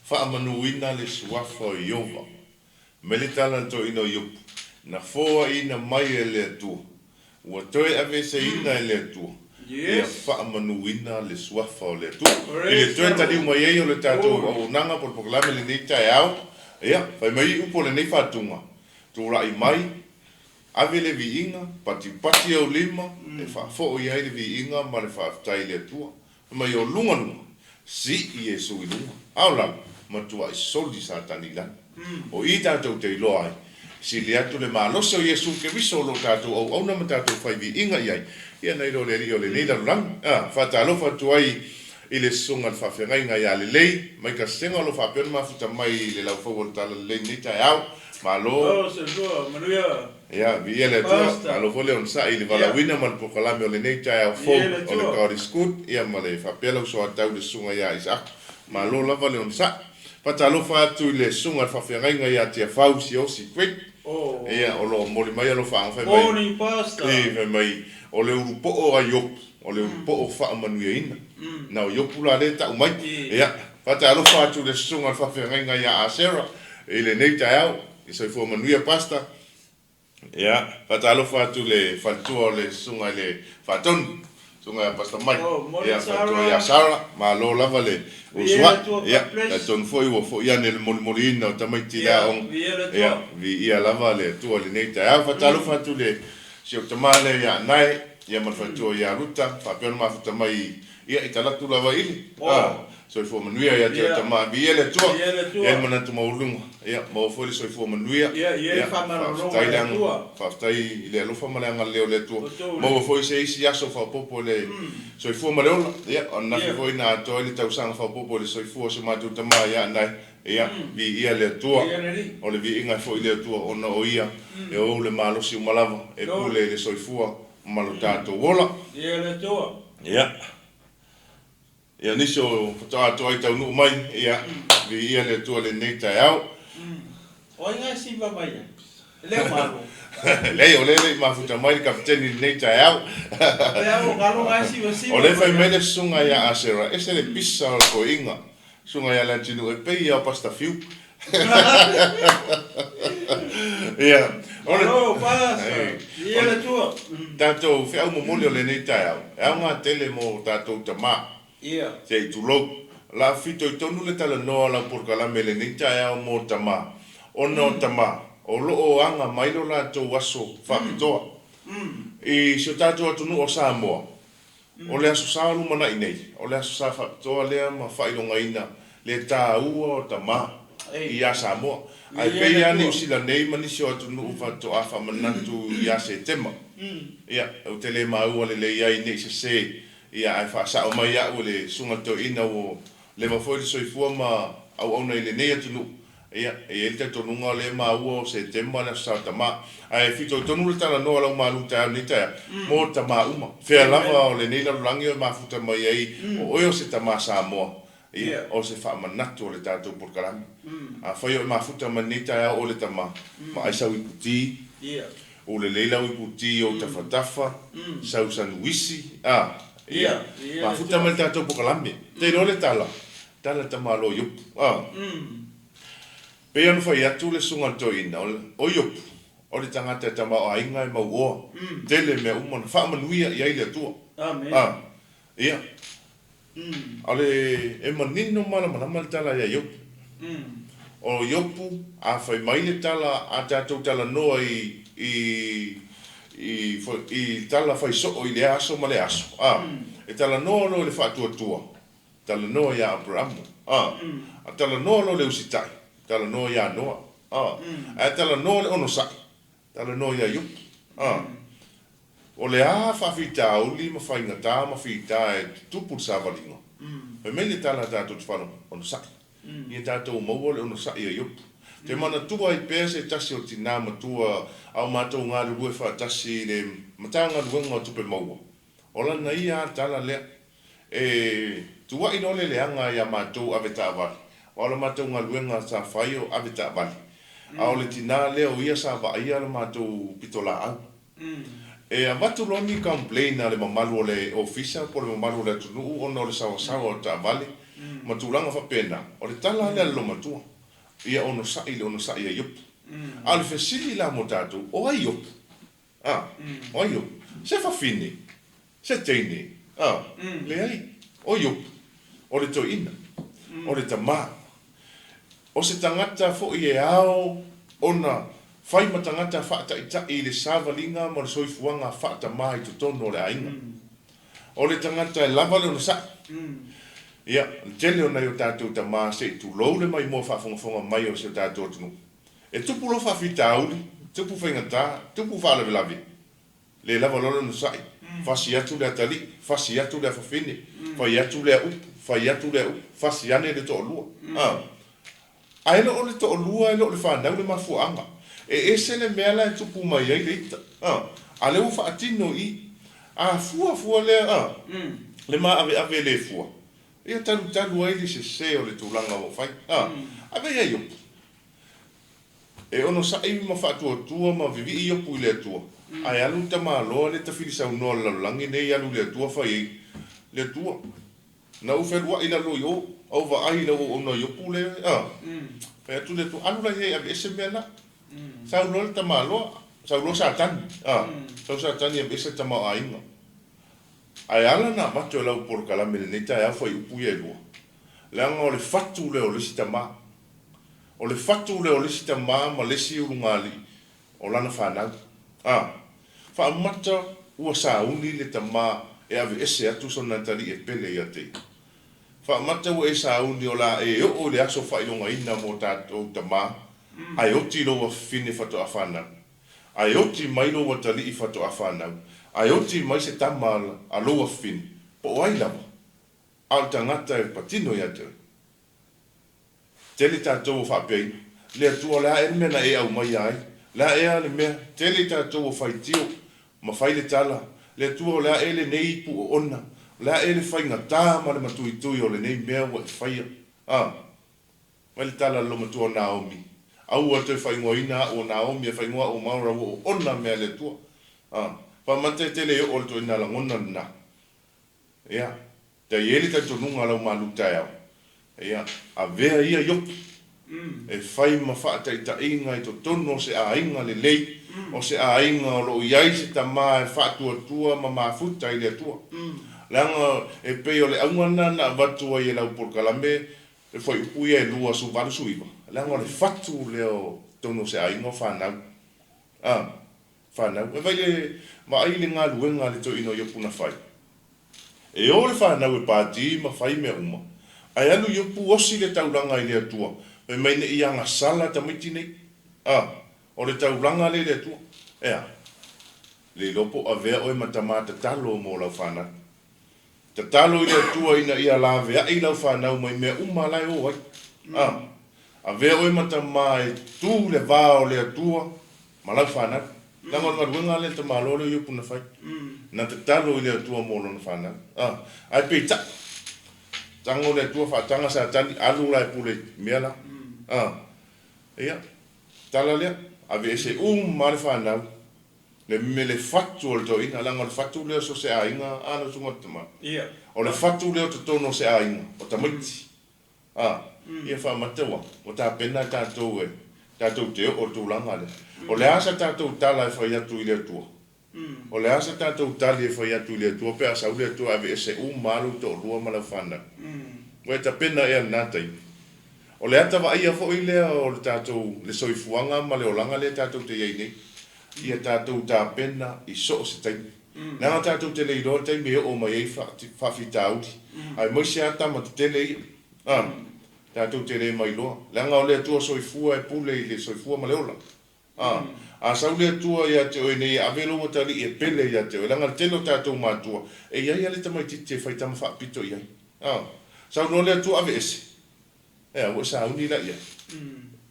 Faamanuina le suafa o Ieova. Mai le tala a le toeaina o Iopu, Na foaiina mai e le Atua, ua toe aveeseina e le Atua, ia faamanuina le suafa o le Atua. I le toe taliu mai ai o le tatou auaunaga po o le polokalame i lenei taeao, ia, fai mai upu o lenei faatuga, Tulai mai, ave le viiga, patipati ou lima, e faafoi ai le viiga ma le faafetai i le Atua. Fai mai o luga luga, sii Iesu i luga, a o lalo, matuai soli Satani i lalo. O i tatou te iloa ai, sili atu le malosi o Iesu Keriso o lo o tatou auauna ma tatou fai viiga i ai, ia nai lo le alii o lenei lalolagi. A, faatalofa atu ai i le Susuga i le Faafeagaiga ia Lelei, mai Kasega o lo o faapea ona mafuta mai i le laufau o le Talalelei i lenei taeao. Malo. Oh, soifua, manuia. Ia, viia le Atua. Malo foi le onosai i le valaauina ma le polokalame o lenei taeao fou o le God is Good, ia ma le faapea lau soatau i le Susuga ia Isaako. Malo lava le onosai. Faatalofa atu i le Susuga i le Faafeagaiga ia Tiafau Siaosi Greg, ia, o lo o momoli mai alofaaga fai mai, fai mai, o le ulupo'o a Iopu, o le ulupo'o faamanuiaina. Na o Iopu la lea e ta'u mai. Ia, faatalofa atu i le Susuga i le Faafeagaiga ia Asera i lenei taeao. Ia soifua manuia Pastor. Ia, faatalofa atu i le faletua o le Susuga i le Faatonu, Susuga ia Pastor Mike. Ia, faletua ia Sarah, malo lava le usuai. Ia, talitonu foi ua foi ane le molimoliina o tamaiti i le aoga. Ia, viia lava le Atua i lenei taeao. Faatalofa atu i le si ou tama lea ia Anae, ia ma le faletua ia Ruta, faapea ona mafuta mai Ia, i talatu lava i le, a, soifua manuia ia te oe tama. Viia le Atua, ia le manatu maualuga, ia, maua foi le soifua manuia. Ia, faafetai le aga, faafetai i le alofa ma le agalelei o le Atua. Maua foi se isi aso faaopoopo i le soifua ma le ola. Ia, o ananafi foi na atoa ai le tausaga faaopoopo i le soifua o si o matou tama ia Anae. Ia, viia le Atua. O le viiga e foi i le Atua ona o Ia e ou le malosi uma lava e pule i le soifua ma lo tatou ola. Ia, ia nisi o faatoa atoa ai taunuu mai, ia, viia le Atua i lenei taeao. O ai nga siva mai ai? E le o malo. Leai, o lea e le i mafuta mai le Kapiteni i lenei taeao. Pea o galo nga siva siva O lea e fai mai le susuga ia Asera, ese le pisa o le toeaina. Susuga ia Leatinuu e pei ia o Pastor Fiu. Ia, o le. Malo, Pastor. Viia le Atua. Tatou feau momoli o lenei taeao, e aoga tele mo tatou tama. Ia. Se i tulou. O le a fitoitonu le talanoa o lau polokalame i lenei taeao mo tama, ona o tama, o lo o aga mai lo latou aso faapitoa. I si o tatou atunuu o Samoa, O le Aso Sa o lumanai nei, o le Aso Sa faapitoa lea ma faailogaina le taua o tama ia Samoa. Ae pei lava Niu Sila nei ma nisi o atunuu faatoa faamanatu ia Setema. Ia, ou te le maua lelei ai nei sese, ia ae faasao mai au e le Susuga Toeaina ua leva foi le soifua ma auauna i lenei atunuu. Ia, e i ai le talitonuga o lea e maua o Setema le Aso Sa Tama. Ae fitoitonu le talanoa a lau malu taeao i lenei taeao, mo tama uma. Fea lava o lenei lalolagi o e mafuta mai ai o oe o se tama Samoa, ia, o se faamanatu o le tatou polokalame. Afai o e mafuta mai lenei taeao o le tama, vaai sau iputi, ulelei lau iputi i ou tafatafa, sau sanuisi, a, ia, mafuta mai le tatou polokalame. Te iloa le tala, Tala tamaloa Iopu. A. Pei ona fai atu le susuga a le toeaina, o Iopu, o le tagata e tamaoaiga e mauoa, tele mea uma na faamanuia i ai le Atua. A. Ia. A o le, e manino malamalama le tala ia Iopu. O Iopu, a fai mai le tala a tatou talanoa i, i, i, i tala fai soo i lea aso ma lea aso, a, e talanoa loa i le faatuatua, Talanoa iā Aperamo, a. A talanoa loa le usitai, talanoa iā Noa, a. Ae talanoa le onosai, talanoa iā Iopu, a. O le a faafitauli ma faigata ma fita e tutupu le savaliga? Fai mai le tala a tatou te faalogo, onosai. Ia tatou maua le onosai a Iopu. Te manatua ai pea se tasi o tinā matua a o matou galulue faatasi i le Matagaluega o Tupe Maua. O lana ia a tala lea. E tuua'i loa le leaga iā matou ave taavale, aua o la matou galuega sa fai o ave taavale. A o le tinā lea o ia sa vaaia la matou pitolaau. E avatu loa ni complain a le mamalu o le ofisa po o le mamalu o le atunuu ona o le saoasaoa o taavale. Ma tulaga faapena. O le tala lea a le Lomatua, ia onosai i le onosai a Iopu. A o le fesili la mo tatou, o ai Iopu? A, o ai Iopu? Se fafine? Se teine? A, leai. O Iopu, o le toeaina, o le tamā. O se tagata foi e ao ona fai ma tagata faataitai i le savaliga ma le soifuaga faatamā i totonu o le aiga. O le tagata e lava le onosai. Ia, o le tele o nai o tatou tamā se i tulou le maimoa faafogafoga mai o si o tatou atunuu. E tupu loa faafitauli, tupu faigata, tupu faalavelave. Le lava loa le onosai, fasi atu le atalii, fasi atu le afafine, fai atu lea upu, fai atu lea upu, fasi ane le toalua. A. Ae le o le toalua e le o le fanau le mafuaaga. E ese le mea la e tupu mai ai le ita. A. A lea ua faatino i. A fua fua lea, a. Le maaveave le fua. Ia talutalu ai le sese o le tulaga ua fai. A. Ave ia Iopu. E onosai ma faatuatua ma vivii Iopu i le Atua, ae alu le tamaloa le tafili saunoa o le lalolagi nei alu i le Atua fai ai, Le Atua, na ou feluai i lalo i o, a ou vaai i lau auauna Iopu le, a, fai atu le Atua, alu la i ai e aveese mea na. Sau loa le tamaloa, sau loa Satani, a, sau Satani e aveese le tamaoaiga. Ae ala ona avatu e lau polokalame i lenei taeao fuaiupu ia e lua, leaga o le fatu lea o le isi tama. O le fatu lea o le isi tama ma le isi ulugalii o lana fanau. A faamata ua sauni le tama e aveese atu sona atalii e pele ia te ia. Faamata ua e sauni o le a e oo i le aso faailogaina mo tatou tama, ae oti lou afafine faatoa fanau. Ae oti mai lou atalii faatoa fanau. Ae oti mai se tama a lou afafine, po o ai lava, a o le tagata e patino ia te oe. Tele tatou ua faapeaina. Le Atua, o le a ea le mea na e aumaia ai? O le a ea le mea? Tele tatou ua faitio ma fai le tala, Le Atua, o le a ea lenei ipu oona? O le a ea le faigata ma le matuitui o lenei mea ua e faia? A! Mai le tala a le lomatua o Naomi, Aua le toe faaigoaina a'u o Naomi, e faaigoa a'u o Maora ua oona mea a le Atua. A! Faamata e tele e oo le toeaina lagona lena. Ia, tai i ai le talitonuga a lau malu taeao, ia, avea ia Iopu e fai ma faataitaiga i totonu o se aiga lelei, o se aiga o lo o i ai se tama e faatuatua ma mafuta i le Atua. Leaga e pei o le auga lena na avatu ai e lau polokalame le fuaiupu ia e 289, leaga o le fatu lea o totonu o se aiga o fanau. A. Fanau. E vai le vaai i le galuega a le toeaina o Iopu na fai. E o le fanau e pati ma fai mea uma, ae alu Iopu osi le taulaga i le Atua, fai mai ne i agasala tamaiti nei. A, o le taulaga lea i le Atua. E a? Le iloa po o avea oe ma tama tatalo mo lau fanau. Tatalo i le Atua ina ia laveai lau fanau mai mea uma la e o ai. A, avea oe ma tama e tu i le va o le Atua ma lau fanau. Leaga o le galuega lea le tamaloa lea o Iopu na fai. Na tatalo i le Atua mo lona fanau. A, ae peitai, tago le Atua faataga Satani, alu la e pule i mea la. A, ia, tala lea, aveese uma lava le fanau. Le mele fatu o le toeaina, leaga o le fatu lea o so o se aiga, a lau susuga tama? Ia. O le fatu lea o totonu o se aiga, o tamaiti. A, ia faamata ua, ua tapena tatou e, tatou te oo i le tulaga lea. O le a sa tatou tala e fai atu i le Atua? O le a sa tatou tali e fai atu i le Atua pe a sau le Atua e aveese uma lava lou toalua ma lau fanau? Ua e tapena ea i lena taimi? O le ata vaaia foi lea o le tatou, le soifuaga ma le olaga lea tatou te i ai nei, ia tatou tapena i so o se taimi. Leaga tatou te le iloa le taimi e oo mai ai faafitauli, aemaise lava tama tetele ia, a, tatou te le mailoa. Leaga o le Atua soifua e pule i le soifua ma le ola. A, a sau le Atua ia te oe nei e ave lou atalii e pele ia te oe, leaga le tele o tatou matua, e i ai lava le tamaitiiti e fai tama faapito i ai. A, sau loa le Atua aveese, Ea, ua e sauni la i ai.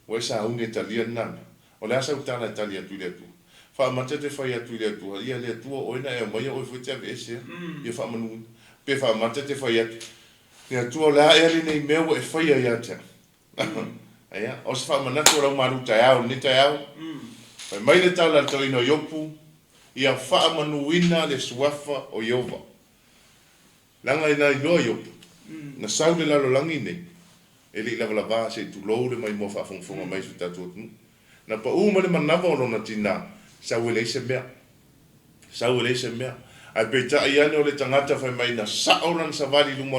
Ua e sauni e talia lena mea. O le a sau tala e tali atu i le Atua? Faamata te fai atu i le Atua, Ia, le Atua, o oe na e aumaia oe foi te aveese a, ia faamanuina. Pe faamata te fai atu, Le Atua, o le a ea lenei mea ua e faia ia te au? Ea, o se faamanatu o lau malu taeao i lenei taeao. Fai mai le tala a le toeaina o Iopu, Ia faamanuina le suafa o Ieova. Leaga ina iloa Iopu. Na sau le lalolagi nei, e le i lavalava se i tulou le maimoa faafogafoga mai i si o tatou atunuu. Na pau mai le manava o lona tinā, sau e leai se mea. Sau e leai se mea. Ae peitai ane o le tagata fai mai na sao lana savali i luma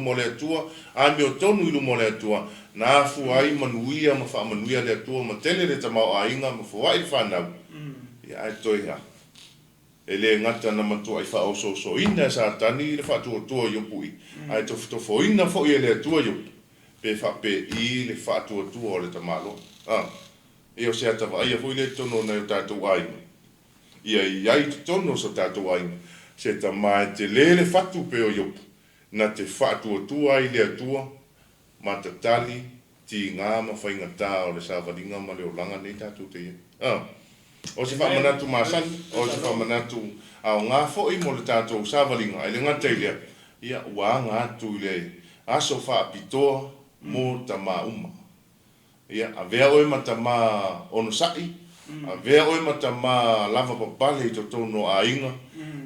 o le Atua, amiotonu i luma o le Atua, na afua ai manuia ma faamanuia le Atua ma tele le tamaoaiga ma foai le fanau. Ia ae toe a? E le gata na matuai faaosoosoina e Satani le faatuatua o Iopu i, ae tofotofoina foi e le Atua Iopu, pe faapei le faatuatua o le tamaloa. A, e o se ata vaaia foi lea i totonu o nai o tatou aiga. Ia i ai i totonu o so tatou aiga se tama e tele le fatu pe o Iopu, na te faatuatua ai le Atua ma tatali tiga ma faigata o le savaliga ma le olaga nei tatou te i ai. A O se faamanatu masani, o se faamanatu aoga foi mo le tatou savaliga, e le gata i lea, ia ua aga atu i le aso faapitoa mo tama uma. Ia, avea oe ma tama onosai, avea oe ma tama lavapapale i totonu o aiga,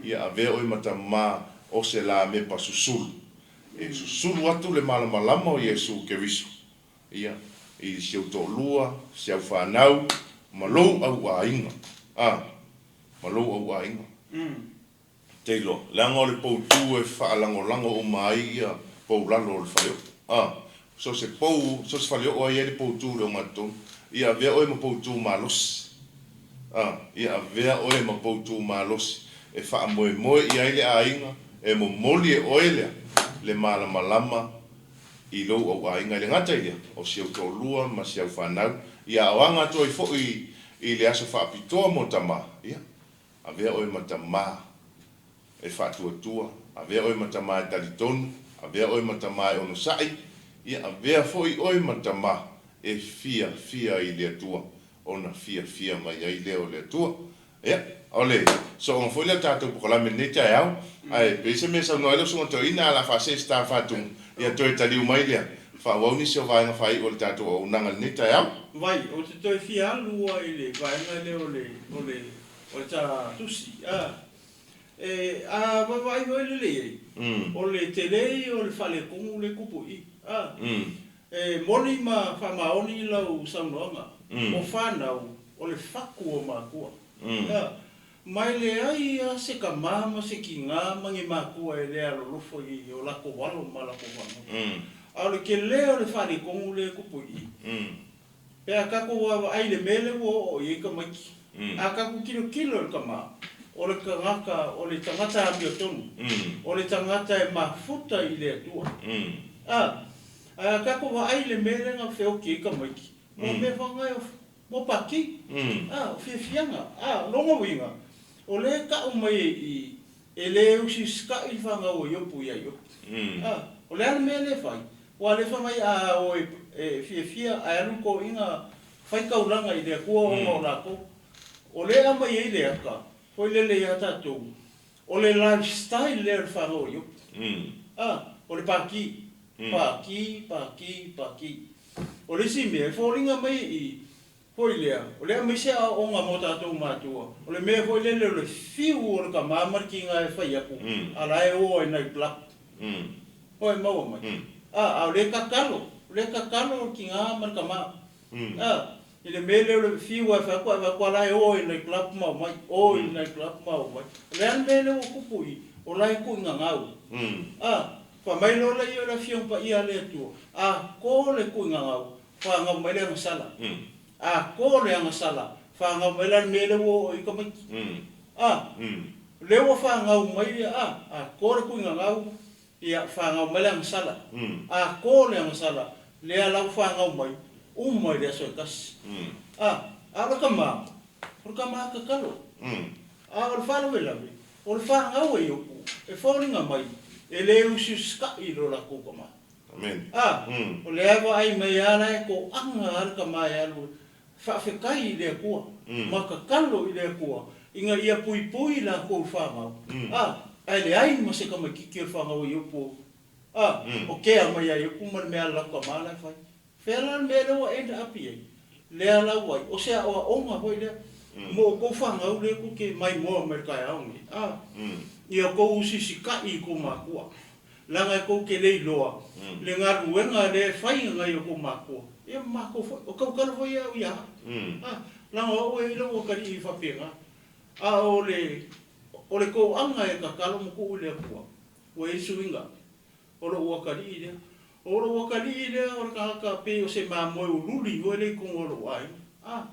ia avea oe ma tama o se lamepa susulu. E susulu atu le malamalama o Iesu Keriso, ia, i si ou toalua, si au fanau, ma lou au aiga, a, ma lou au aiga. Te iloa, leaga o le poutu e faalagolago uma ai ia pou lalo o le faleoo. A, so o se pou, so o se faleoo lava e i ai le poutu i le ogatotonu. Ia avea oe ma poutu malosi. A, ia avea oe ma poutu malosi e faamoemoe i ai le aiga, e momoli e oe lea le malamalama i lou au aiga. E le gata i lea, o si ou toalua ma si au fanau, ia aoaga atu ai foi i le aso faapitoa mo tama, ia, Avea oe ma tama e faatuatua, avea oe ma tama e talitonu, avea oe ma tama e onosai, ia avea foi oe ma tama e fiafia i le Atua, ona fiafia mai ai lea o le Atua. Ia, o le sooga foi lea o tatou pokalame i lenei taeao, ae pei se mea e saunoa ai lau Susuga Toeaina, a o le a faasee se ta faatumu, ia toe taliu mai lea, faaauau nisi o vaega faaiu o le tatou auaunaga i lenei taeao. Vai, ou te toe fia alu lava i le vaega lea o le, o le O le ta tusi, a. E, a vaavaai foi lele i ai, o le tele ia o le faaletonu lea e tupu i i, a. E moni ma faamaoni lau saunoaga, o fanau, o le fatu o matua, a. Ma e leai lava se tama ma se tina ma ni matua e le alolofa i o latou alo ma latou fanau. A o le tele o le faaletonu lea e tupu i i, Pe a tatou vaavaai i le mea lea ua oo i ai tamaiti, a tatou tilotilo i le tama, o le tagata, o le tagata amiotonu, o le tagata e mafuta i le Atua. A, ae a tatou vaai i le mea lea na feoti ai tamaiti, mo mea faanae o, mo pati, a, o fiafiaga, a, o lona uiga, o lea e tau mai e i, e le usisita'i le fanau a Iopu ia Iopu. A, o le a le mea lea e fai? Ua le fai mai a o e fiafia ae alu toeaiina fai taulaga i le Atua ona o latou. O lea e aumai ai le ata foi lele ia tatou, o le lifestyle lea o le fanau a Iopu. A, o le pati, pati, pati, pati. O le isi mea, e foliga mai i foi lea, o le aumai se aoaoga mo tatou matua, o le mea foi lele o le fiu o le tama ma le tiga e fai atu, a la e o ai nai club. Oi, maua mai. A, a o lea e tatalo, o lea e tatalo le tiga ma le tama. A, i le mea lea o le fiu lava e fai atu ae vaai atu a la e o ai nai club ma omai, o i nai club ma omai. O le a le mea lea ua tupu i i, o la e tuuigagau. A, fai mai loa lea o le Afioga Paia a le Atua, a to le tuuigagau, Fanau mai le agasala. A to le agasala, fanau mai la le mea lea ua oo i ai tamaiti. A, lea ua fanau mai, a, a to le tuigagau, ia, fanau mai le agasala. A to le agasala, lea la ua fanau mai, uma i le aso e tasi. A, a o le tama, o le tama tatalo. A o le faalavelave, o le fanau a Iopu, e foliga mai, e le usiusita'i i lo latou tama. Amen. A, o lea e vaai mai a la e toaga a le tama e alu e faafetai i le Atua ma tatalo i le Atua ina ia puipui latou i fanau. A, ae leai ma se tamaititi o le fanau a Iopu a, o kea mai ia Iopu ma le mea a le latou tama la e fai. Fea la le mea lea ua end up i ai? Lea la ua ai. O se aoaoga foi lea mo outou fanau lea tou te maimoa mai i le taeao lenei. A, ia outou usisita'i i tou matua. Leaga e tou te le iloa le galuega lea e fai e nai o tou matua, ia ma matou foi. O tautala foi au ia au. A, leaga o au e i ai lou atalii faapena. A o le, o le toaga e tatalo ma tuu i le Atua, ua i ai suiga o lou atalii lea. O lou atalii lea o le tagata pei o se mamoe ululi foi lea i totonu o lou aiga. A,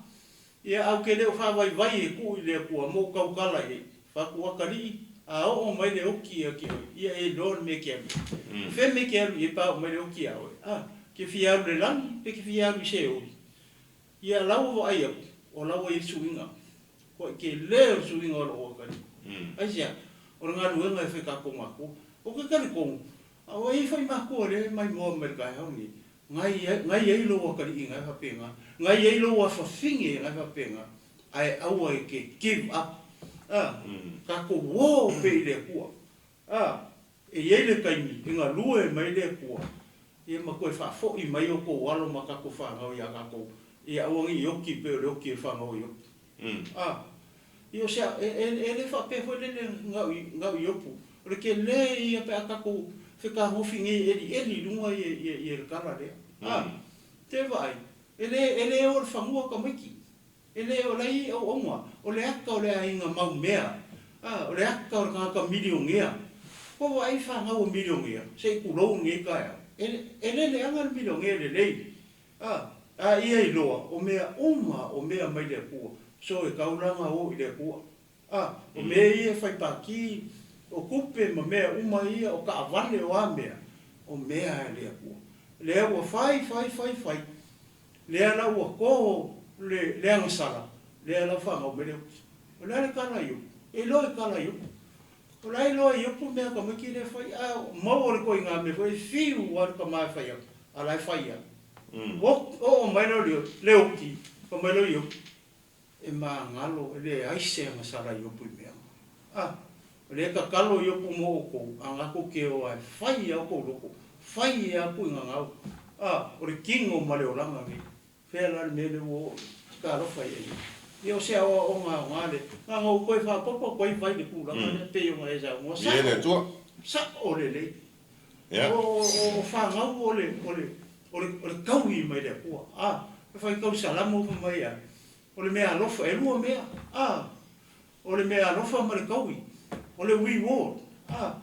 ia ae ou te le o faavaivai e tuu i le Atua ma ou tautala i ai. Fatu atalii, a oo mai le oti ia te oe, ia e iloa le mea e te alu i ai. O fea mea e te alu i ai pe a oo mai le oti ia oe? A, e te fia alu i le lagi pe e te fia alu i Seoli? Ia la ua vaai atu, o la ua i ai suiga. Ua tele o le suiga o lou atalii. Aisea? O le galuega e fai tatou matua. Ou te talitonu, a ua i ai foi matua lea e maimoa mai le taeao lenei, nai ai, nai ai lou atalii na e faapena, nai ai lou afafine na e faapena, ae aua e te give up. A, tatou o pea i le Atua. A, e i ai le taimi e galue mai le Atua, ia ma toe faafoi mai outou alo ma tatou fanau ia tatou, ia aua ne i oti pei o le oti e fanau ai Iopu. A, ia o se, e, e, e le faapea foi lele na o, na o Iopu. O le tele ia pe a tatou fetagofi nei e elieli i luga ia, ia, ia le tala lea. A, te vaai, e le, e le o i le fanua tamaiti. E le o la e i ai auauna, o le ata o le aiga mau mea, a, o le ata o le tagata milionea. Ua vaai fanau a milionea, se i tulou lenei taeao, e, e le leaga le milionea lelei, a, a ia iloa, o mea uma o mea mai le Atua, so e tau la ona o i le Atua. A, o mea ia e fai pati, o tupe ma mea uma ia, o taavale o a mea, o mea a le Atua. Lea ua fai, fai, fai, fai, Lea la ua to le le agasala, lea la ua fanau mai le oti. O le a le tala a Iopu? E iloa i tala a Iopu. O la e iloa e Iopu mea a tamaiti lea e fai, a maua le ituaiga mea foi e fiu lava le tama e fai atu, a la e fai lava. Ua oo mai lea o le oti, fai mai lea o Iopu, E magalo, e leai se agasala i Iopu i mea. A, o lea e tatalo Iopu mo outou, a na tou te o a e fai a outou loto, fai a puiga gau. A, o le kino ma le olaga nei. Fea la le mea lea ua oo i ai? Talofa ia Iopu. Ia o se aoaoga aoga lea. Na ona ou toe faaopoopo atu ai vai i le tulaga lea pei ona e saunoa. Sa'o, sa'o lelei. O, o, o fanau o le, o le, o le, o le taui mai le Atua. A, e faitau Salamo fai mai a, o le mea alofa, e lua mea. A, o le mea alofa ma le taui, o le reward. A,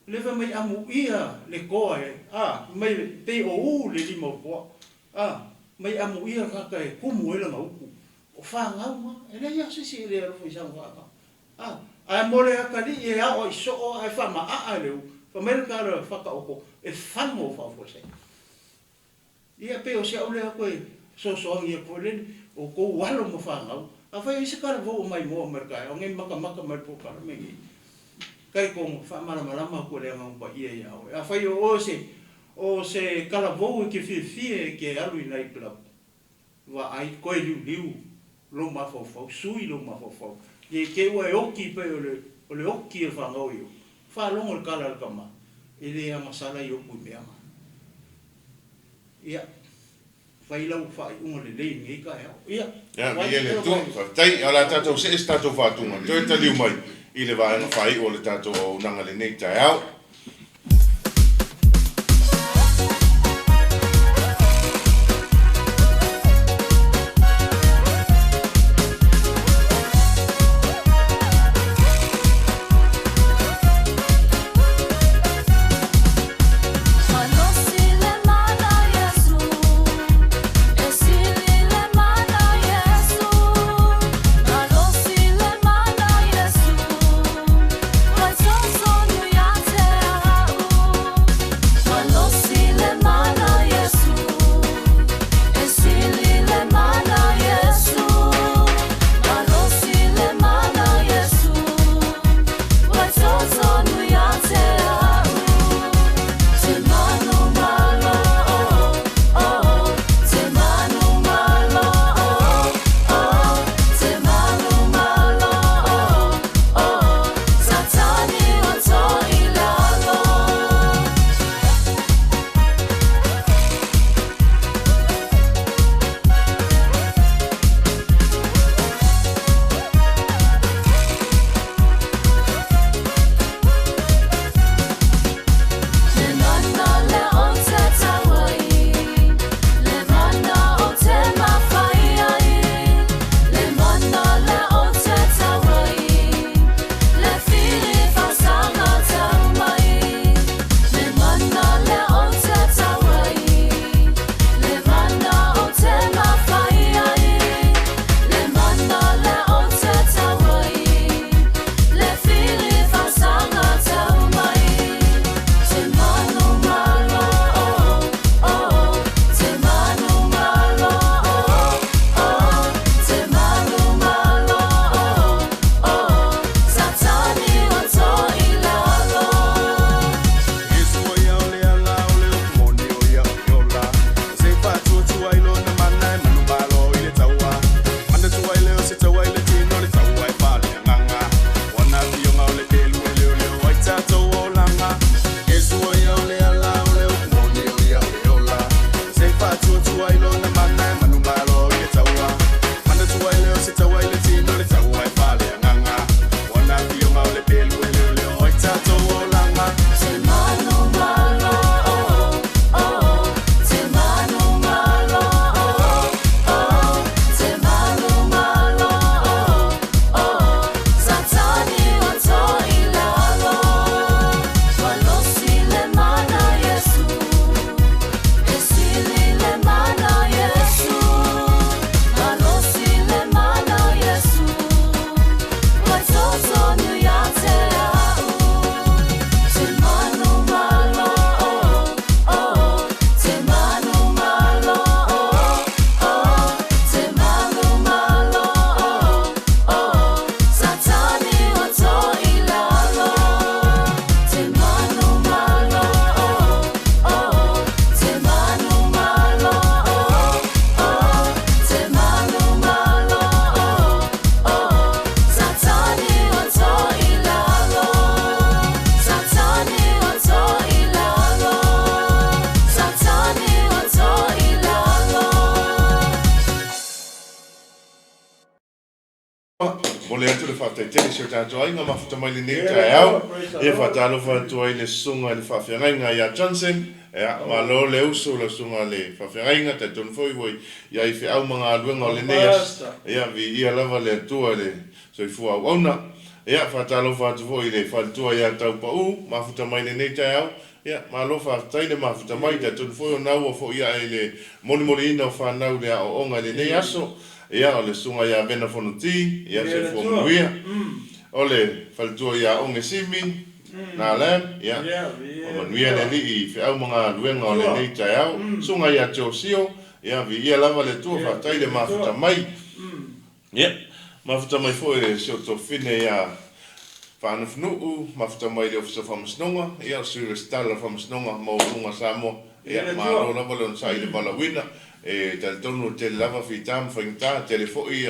lea fai mai amuia le toa e, a, mai pei o u le lima o toa. A, mai amuia le tagata e tumu ai lana utu. O fanau na, e leai lava se isi e le alofa i sana fanau. A, ae mo le atalii e ao ai soo ae faamaaa e le u, fai mai le tala fataoto, e fago faafuasei. Ia, pei o si au lea toe fesoasoani atu foi lele, o outou alo ma fanau. Afai o i ai se talavou o maimoa mai le taeao nei, matamata mai le polokalame nei, talitonu, faamalamalama atu e le Agaga Paia ia oe. Afai o oe se, o se talavou e te fiafia e te alu i night club, Vaai, toe liuliu lou mafaufau, sui lou mafaufau. Ia i te i ua e oti pei o le, o le oti o le fanau o Iopu. Faalogo le tala a le tama, e le agasala Iopu i mea na. Ia, fai lau faaiuga lelei i lenei taeao. Ia, Ia, viia le Atua. Faafetai. O le a tatou see se tatou faatuga toe taliu mai i le vaega faaiu o le tatou auaunaga i lenei taeao. Momoli atu le faafetai tele i si o tatou aiga mafuta mai lenei taeao. Ia faatalofa atu ai le susuga i le faafeagaiga ia Johnson. Ia, malo le uso i lau susuga i le faafeagaiga, talitonu foi ua i ai feau ma galuega o lenei aso. Ia, viia lava le Atua i le soifua auauna. Ia, faatalofa atu foi i le faletua ia Taupau, mafuta mai lenei taeao. Ia, malo faafetai le mafuta mai, talitonu foi o na ua foi ae i le molimoliina o fanau i le aoaoga i lenei aso. Ia, o le Susuga ia Vena Fonoti, ia, soifua manuia. O le faletua ia Oge Simi, Na Lam, ia, ua manuia le Alii i feau ma galuega o lenei taeao. Susuga ia Josio, ia, viia lava le Atua, faafetai le mafuta mai. Ia, mafuta mai foi si ou tuafafine ia Faanofonuu, mafuta mai le Ofisa o Faamasinoga, ia o le Sui Resitala o le Faamasinoga Maualuga a Samoa. Ia, malo lava le onosai i le valaauina. E talitonu e tele lava fita ma faigata, tele foi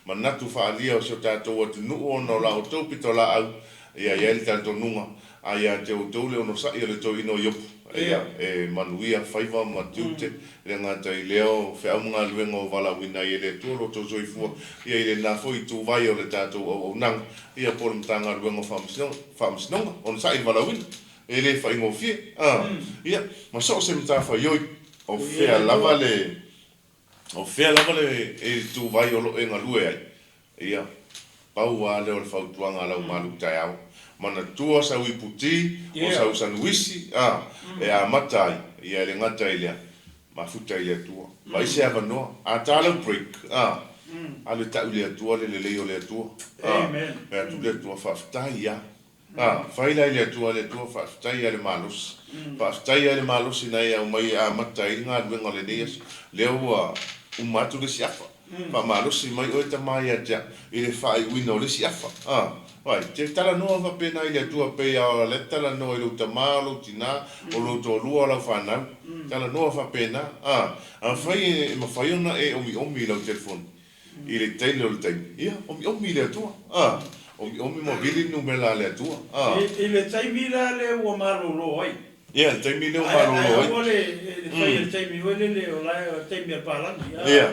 manatu faaalia o si o tatou atunuu ona o la outou pitolaau. Ia, e i ai le talitonuga, a ia te outou le onosai o le toeaina o Iopu, ia, e manuia faiva ma tiute, e le gata i lea o feau ma galuega ua valaauina ai e le Atua lo outou soifua, ia i lena foi ituvai o le tatou auaunaga, ia po o le Matagaluega o Faamasinoga, Faamasinoga, onosai i le valaauina, e le faigofie, a, ia, ma so o se matafaioi, o fea lava le, o fea lava le ituvai o lo o e galue ai, Ia, pau lava lea o le fautuaga a lau malu taeao. Manatua sau iputi, o sau sanuisi, a, e amata ai, ia e le gata i lea, mafuta i le Atua. Vaai se avanoa, a ta lau break, a, alu e tau i le Atua le lelei o le Atua. A, fai atu le Atua, faafetai a. A, fai la i le Atua, le Atua, faafetai lava i le malosi. Faafetai lava i le malosi na e aumai e amata ai le galuega o lenei aso. Lea ua uma atu le isi afa. Faamalosi mai oe tama ia te au i le faaiuina o le isi afa. A, vaai, te talanoa faapena i le Atua pei lava o la e talanoa i lou tama, o lou tina, o lou toalua, o lau fanau. Talanoa faapena. A, afai e mafai ona e omiomi i lau telefoni, I le tele o le taimi, ia, omiomi i le Atua, a, omiomi ma vili le numera a le Atua, a. I le taimi la lea ua malolo ai. Ia, le taimi lea ua malolo ai. Ae aua le faia i le taimi foi lele o la e o le taimi a le palagi, a. Ia,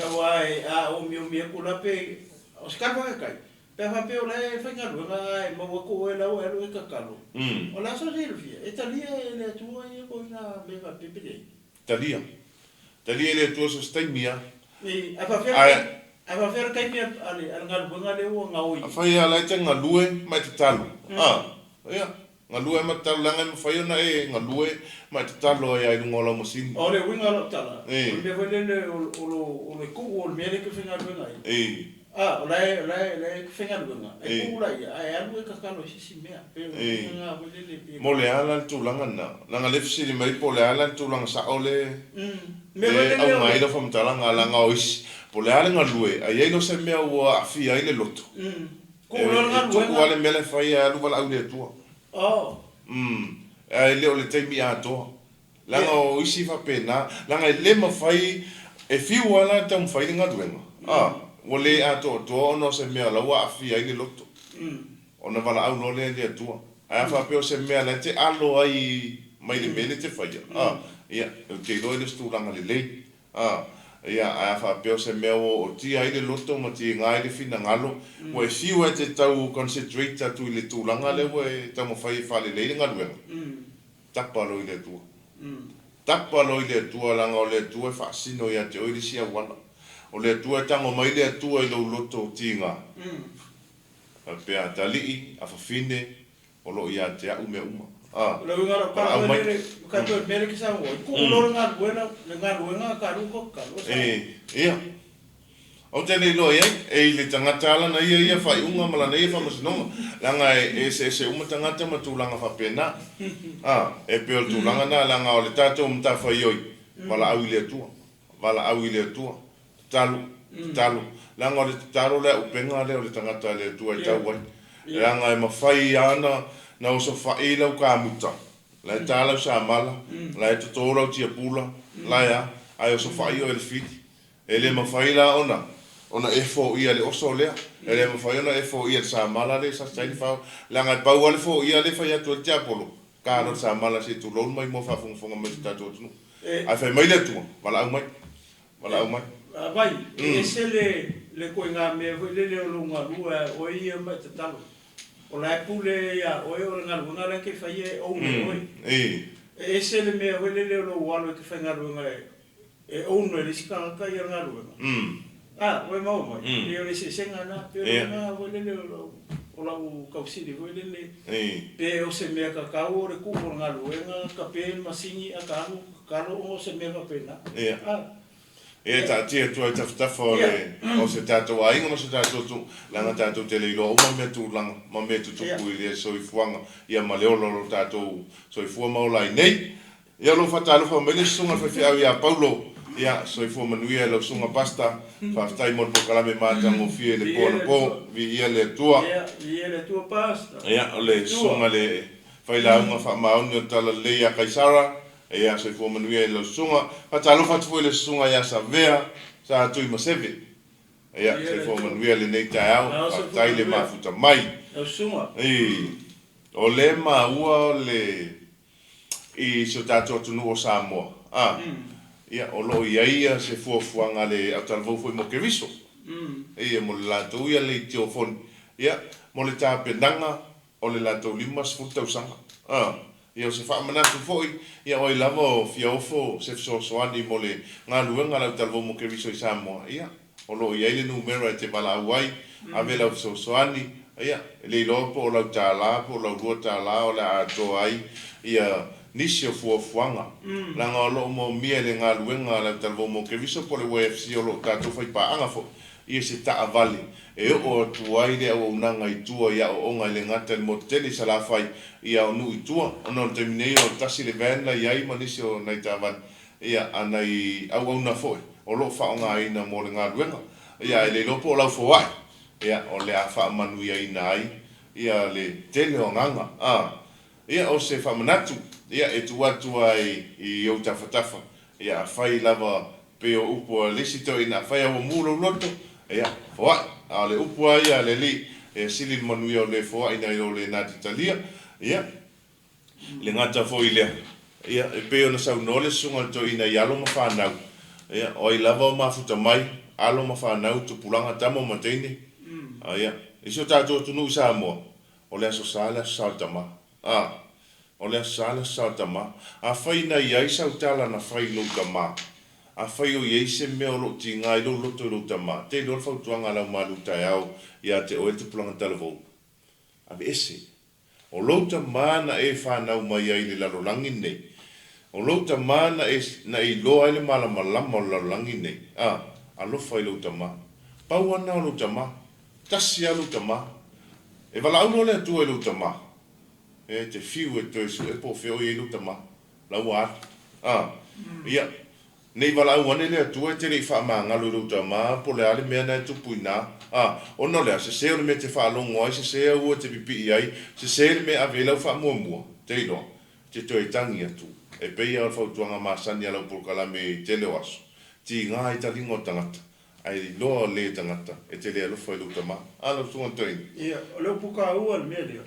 Aua a omiomi atu la pe, o se tala faataitai, pe a faapea o la e faigaluega ae maua atu oe la ua e alu e tatalo, o le a so silafia, e talia e le Atua ia ituaiga mea faapea pe leai? Talia. Talia e le Atua so se taimi a. Ae faafefea le taimi a le galuega lea ua gaoi? Afai a la e te galue ma e tatalo, a, ia, galue ma tatalo leaga e mafai ona e galue ma e tatalo ai a i luga o lau masini. O le uiga o lau tala, o le mea foi lele o le tuu o le mea lea e te faigaluega ai. A, o la e, o la e, o la e faigaluega, e tuu la ia, ae alu e tatalo i se isi mea. Pei o le tulaga foi lele pei. Mo le a la le tulaga lena? Leaga lea e fesili mai po o le a la le tulaga sao lea e auga ai lau faamatalaga, leaga o isi, po o le a le galue, a i ai loa se mea ua aafia ai le loto, e tuu lava le mea la e fai ae alu valaau i le Atua. Ae le o le taimi atoa. Leaga o isi faapena, leaga e le mafai, e fiu lava la e taumafai le galuega, a, ua le atoatoa ona o se mea o la ua aafia ai le loto, ona valaau loa lea i le Atua. Ae a faapea o se mea la e te alo ai mai le mea lea e te faia, a, ia, ou te iloa e le o se tulaga lelei, a, ia, ae a faapea o se mea ua ootia ai le loto ma tiga ai le finagalo, ua e fiu lava e te tau concentrate atu i le tulaga lea ua e taumafai e faalelei le galuega, Tapa loa i le Atua. Tapa loa i le Atua, leaga o le Atua e faasino ia te oe le isi auala. O le Atua e tago mai le Atua i lou loto tiga. Faapea, Atalii, afafine, o lo o ia te a'u mea uma. A, O le uiga o lau tala valaau foi mai. lele, ka toe mea lea ke saunoa ai, tuu loa le galuega, le galuega ka alu ka tatalo, e sao. E, ia. Ou te le iloa i ai, e i le tagata lava lana ia ia faaiuga ma lana ia faamasinoga, leaga e eseese uma tagata ma tulaga faapena. A, e pei o le tulaga lena, leaga o le tatou matafaioi, valaau i le Atua, valaau i le Atua, tatalo, tatalo, leaga o le tatalo le auupega lea o le tagata a le Atua e tau ai, leaga e mafai lava ona osofai lau kamuta, la e ta lau samala, la e toto lau tiapula, la e a, ae osofai oe e le fili. E le mafai la ona ona e foia le oso lea, e le mafai ona e foia le samala lea e sasa ai le fao, leaga e pau lava le foia lea e fai atu ai le tiapolo, ta loa le samala se i tulou le maimoa faafogafoga mai si o tatou atunuu. Ae fai mai le Atua, valaau mai, valaau mai. Vai, e ese le le ituaiga mea foi lele o lou galue a e oe ia ma e tatalo. O la e pule ia oe o le galuega la e te faia e own e oe. E ese le mea foi lele o lou alo e te faigaluega e own e le isi tagata ia le galuega. A, ua e maua mai? Pei o le eseesega lena. Pei o le uiga foi lele o lau tausili foi lele, pe o se mea tatau o le tuu o le galuega, tape le masini a ta alu tatalo ona o se mea faapena. A. Ia e taatia atu ai tafatafa o le o se tatou aiga ma se tatou atunuu, leaga tatou te le iloa uma mea tulaga ma mea tutupu i le soifuaga ia ma le ola o lo tatou soifua ma ola ai nei. Ia o lo o faatalofa mai le Susuga i le Faifeau ia Paulo, ia soifua manuia i lau Susuga Pastor, faafetai mo le polokalame matagofie i le po anapo, viia le Atua. Viia le Atua Pastor. Ia o le Susuga i le Failauga Faamaoni o le Talalelei ia Kaisara, Ia soifua manuia i lau susuga. Faatalofa atu foi i le susuga ia Savea Sa Tuimaseve. Ia soifua manuia lenei taeao. Faafetai le mafuta mai. I, o lea e maua le, i si o tatou atunuu o Samoa, a, ia, o lo o i ai ia se fuafuaga a le autalavou foi mo Keriso. Ia, mo le latou ia leitiofoni. Ia, mo le tapenaga o le latou 50 tausaga. A, ia o se faamanatu foi, ia o ai lava o fia ofo se fesoasoani mo le galuega a le autalavou mo Keriso i Samoa, ia, o lo o i ai le numera e te valaau ai, ave lau fesoasoani, ia, e le iloa po o lau tala po o lau $2 o le a atoa ai ia nisi o fuafuaga, leaga o lo o moomia e le galuega a le autalavou mo Keriso po o le YFC o lo o tatou faipaaga foi, ia se taavale e oo atu ai le auaunaga i tua i aoaoga e le gata i le motu tele i Salafai, ia o nuu i tua, ona o le taimi nei o tasi le van la i ai ma nisi o nai taavale, ia a nai auauna foi o lo o faaaogaina mo le galuega, ia ae le iloa po o lau foai, ia o le a faamanuiaina ai ia le tele o agaga, a. Ia o se faamanatu, ia e tuu atu ai i ou tafatafa, ia afai lava pei o upu a le isi toeaina, afai a ua mu lou loto, ia, foai. A o le upu lava ia a le Alii, ia sili le manuia o le foai nai lo le nati talia. Ia, e le gata foi i lea, ia, e pei ona saunoa le susuga i le toeaina i alo ma fanau, ia, o ai lava o mafuta mai, alo ma fanau, tupulaga, tama ma teine, a ia, i si o tatou atunuu i Samoa, O le Aso Sa le Aso Sa o le Tama. A. O le Aso Sa le Aso Sa o le Tama. Afai na i ai sau tala na fai i lou tama, afai o i ai se mea o lo o tiga ai lou loto i lou tama, te iloa le fautuaga a lau malu taeao ia te oe le tupulaga talavou, Aveese. O lou tama na e fanau mai ai i le lalolagi lenei. O lou tama na e, na e iloa ai le malamalama o le lalolagi lenei. A. Alofa i lou tama. Pau lava lena o lou tama. Tasi lava lou tama. E valaau loa le Atua i lou tama, e te fiu e toe sue po o fea o i ai lou tama. La ua alu. A, ia, ne i valaau ane le Atua e te le i faamagalo i lou tama po o le a le mea na e tupu i ina. A, ona o le a? Sese o le mea e te faalogo ai, sese aua e te pipii ai, sese le mea e ave ai lau faamuamua. Te iloa, e te toe tagi atu. E pei lava o le fautuaga masani a lau polokalame i tele o aso, tiga ai taliga o tagata, Ae iloa le tagata e te le alofa i lou tama. A lau susuga le toeaina. Ia, o le upu taua le mea lea.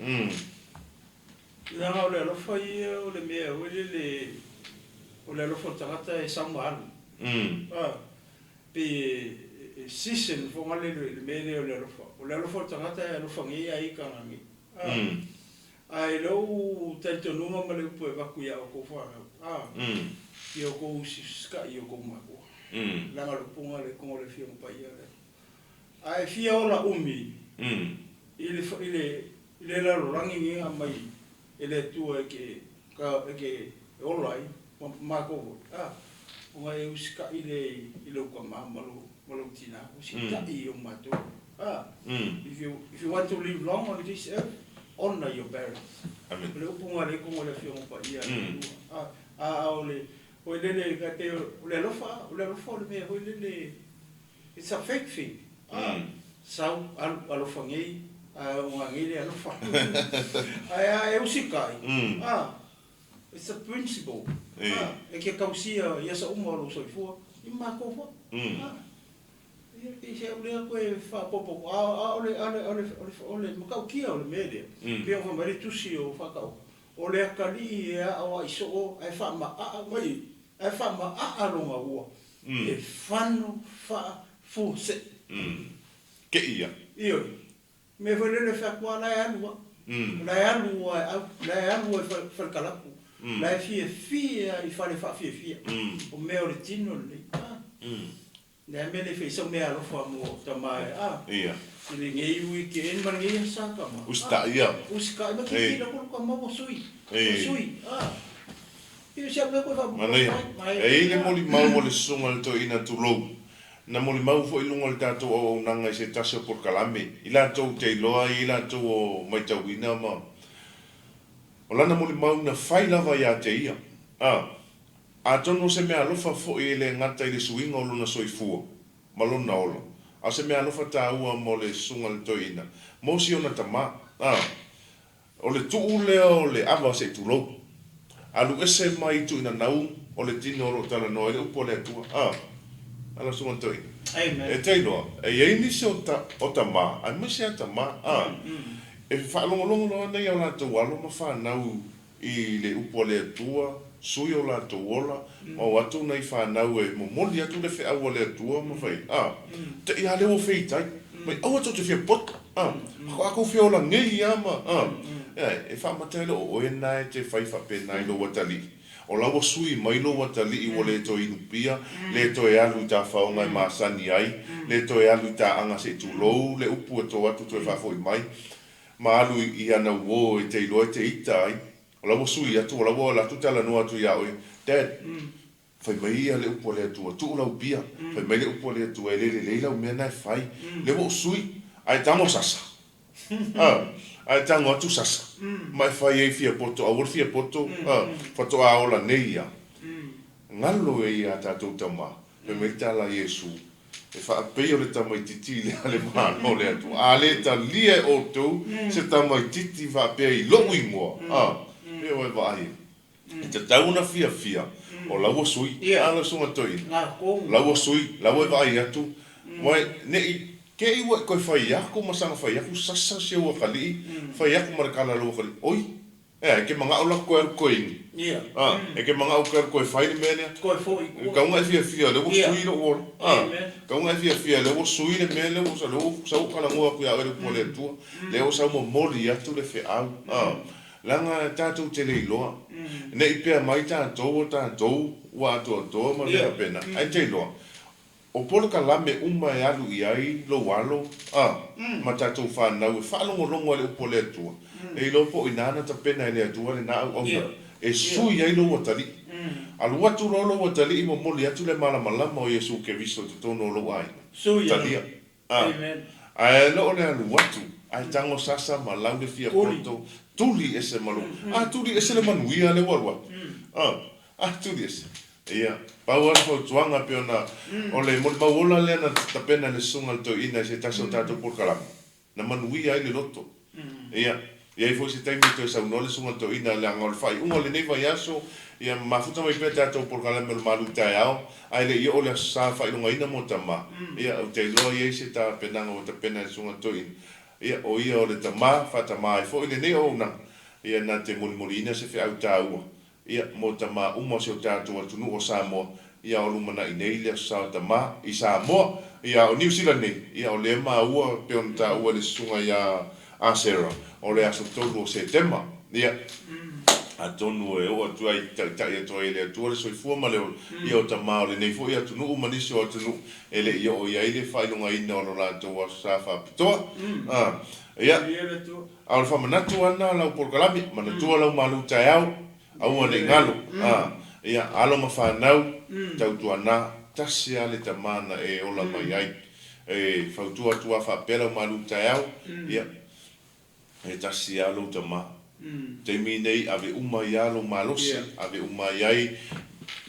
Leaga o le alofa ia o le mea foi lele, o le alofa o le tagata e sau ma alu. A, pei e season foi lea le mea lea o le alofa. O le alofa o le tagata e alofa nei ae ita nei. A, ae i lou talitonuga ma le upu e avatu ia outou fanau, a, ia outou usiusitai i outou matua. Leaga o le upu lena a le Igoa o le Afioga Paia lea. A e fia ola umi i le i le i le lalolagi lenei na aumai e le Atua e te e te ola ai ma matou foi, a, ona e usitai lea i lou tama ma lou ma lou tina, usitai i ou matua. A, if you if you want to live long on this earth, honor your parents. Amen. O le upu lena a le Igoa o le Afioga Paia a le Atua. A, a o le Foi lele ka te o le alofa, o le alofa o le mea foi lele, it's a fake thing. Ah, sau alu alofa nei, a oga nei le alofa. Ae a e usikai, ah, it's a principle. Ah, e ke tausia i asa uma o lou soifua, i matou foi. Ah, ia pei se au lea koe faaopoopo, a, a o le, a o le, o le, o le matautia o le mea lea, pei ona fai mai le tusi o Faataoto, O le atalii e aoaʻi soo ae faamaʻaʻa mai ae faamaʻaʻa lona ua, e fano faafuasei. Te'i ia. Ioe. Mea foi lele fai atu a la e alu a. La e alu a e au, la e alu a i fale kalapu, la e fiafia i fale faafiafia. O mea o le tino lenei. A. Le a mea le fai sau mea alofa mo tama e a. Ia. I lenei weekend ma lenei asa tama. Usitai ia. Usitai ma tilotilo atu lo tama ua sui. Ua sui. A. Ia si au mea koe faaputua Manaia. mai. E i ai le molimau a le susuga i le toeaina tulou, na molimau foi i luga o le tatou auaunaga i se tasi o polokalame, i latou te iloa ai i latou o matauina ma o lana molimau na fai lava ia te ia. A. Atonu o se mea alofa foi e le gata i le suiga o lona soifua ma lona ola, a o se mea alofa taua mo le susuga i le toeaina, mo si ona tama. A. O le tuu lea o le ava se i tulou. Alu ese mai i tuuinanau o le tino o lo o talanoa ai le upu a le Atua. A. A lau susuga i le toeaina. Amen. E te iloa, e i ai nisi o ta, o tama, aemaise a tama, a, e faalogologo loa nei a o latou alo ma fanau i le upu a le Atua, sui o latou ola, ma o atu nai fanau e momoli atu le feau a le Atua ma fai, a, te i a lea ua feitai, mai aua tou te fia poto, a, faatoa tou fia ola nei a ma, a, e faamata ai le o oe na e te fai faapena i lou atalii, o la ua sui mai lou atalii ua le toe inupia, le toe alu i tafaoga e masani ai, le toe alu i taaga se i tulou le upu e to atu toe faafoi mai, ma alu i ana uo e te iloa e te ita ai. O la ua sui atu, o la ua alu atu talanoa atu ia oe, Dad, fai mai ia le upu a le Atua, tuu lau pia, fai mai le upu a le Atua, e le lelei lau mea na e fai, lea ua ou sui, ae tago sasa. A, ae tago atu sasa, ma e fai ai fia poto, aua le fia poto, a, faatoa ola nei ia. Galo e ia a tatou tama, fai mai le tala a Iesu, E faapei o le tamaitiiti lea a le Malo o le Atua, a le talia e outou se tamaitiiti faapea i lou igoa, a, pei ua e vaai ai. E tatau ona fiafia, o la ua sui, a lau susuga toeaina, la ua sui, la ua e vaai atu, ua ne i te i ua e toe fai atu ma saga fai atu sasa si ou atalii, fai atu ma le tala a lou atalii, oi, Ea, e ke manaʻo la koe alu koe ini. Ia. A, e ke manaʻo koe alu koe fai le mea lea. Koe foi i tua. Kau na e fiafia lea ua Ia. sui loʻu ola. A, Amen. kau na e fiafia lea ua sui le mea lea ua lea ua sau talanoa atu iā oe le upu a le Atua. Lea ua sau momoli atu le feau. A, leaga tatou te le iloa. Ne i pea mai tatou o tatou ua atoatoa ma mea Ia. faapena. Ae te iloa, O polokalame uma e alu i ai lou alo, a, ma tatou fanau e faalogologo ai le upu a le Atua, e iloa po o ina na tapena e le Atua lena auauna e sui ai lou atalii. Alu atu loa lou atalii momoli atu le malamalama o Iesu Keriso i totonu o lou aiga. Talia. A, ae le o le alu atu, ae tago sasa ma lau le fia poto, tuli ese ma lou, a tuli ese le manuia lea ua alu atu. A, a tuli ese. Ia, pau lava le fautuaga pei ona, o le molimau ola lea na tapena e le Susuga i le Toeaina i se tasi o tatou polokalame, na manuia ai le loto. Ia, i ai foi se taimi e toe saunoa le Susuga i le Toeaina, leaga o le faaiuga o lenei vaiaso, ia mafuta mai pea tatou polokalame o le malu taeao, ae le i oo le Aso Sa faailogaina mo tama. Ia, ou te iloa e i ai se tapenaga ua tapena e le Susuga i le Toeaina. Ia, o ia o le tama, faatama ai foi lenei auaunaga, ia na te molimoliina se feau taua Ia, mo tama uma o si o tatou atunuu o Samoa, ia o lumanai nei le Aso Sa o Tama i Samoa. Ia, o Niu Sila nei, ia o lea maua pei ona taua e le susuga ia Asera, o le aso 3 o Setema. Ia, atonu e oo atu ai, taitai atu ai e le Atua le soifua ma le ola, ia o tama o lenei foi atunuu ma nisi o atunuu e le i oo i ai le faailogaina o lo latou Aso Sa faapitoa. Ia. A o le faamanatu ana lau polokalame, manatua lau malu taeao, aua ne i galo. A, ia, alo ma fanau, tautuana, tasi lava le tama na e ola mai ai. E fautua atu lava faapea lau malu taeao, ia, e tasi lava lou tama. Taimi nei, ave uma ai lava lou malosi, ave uma ai ai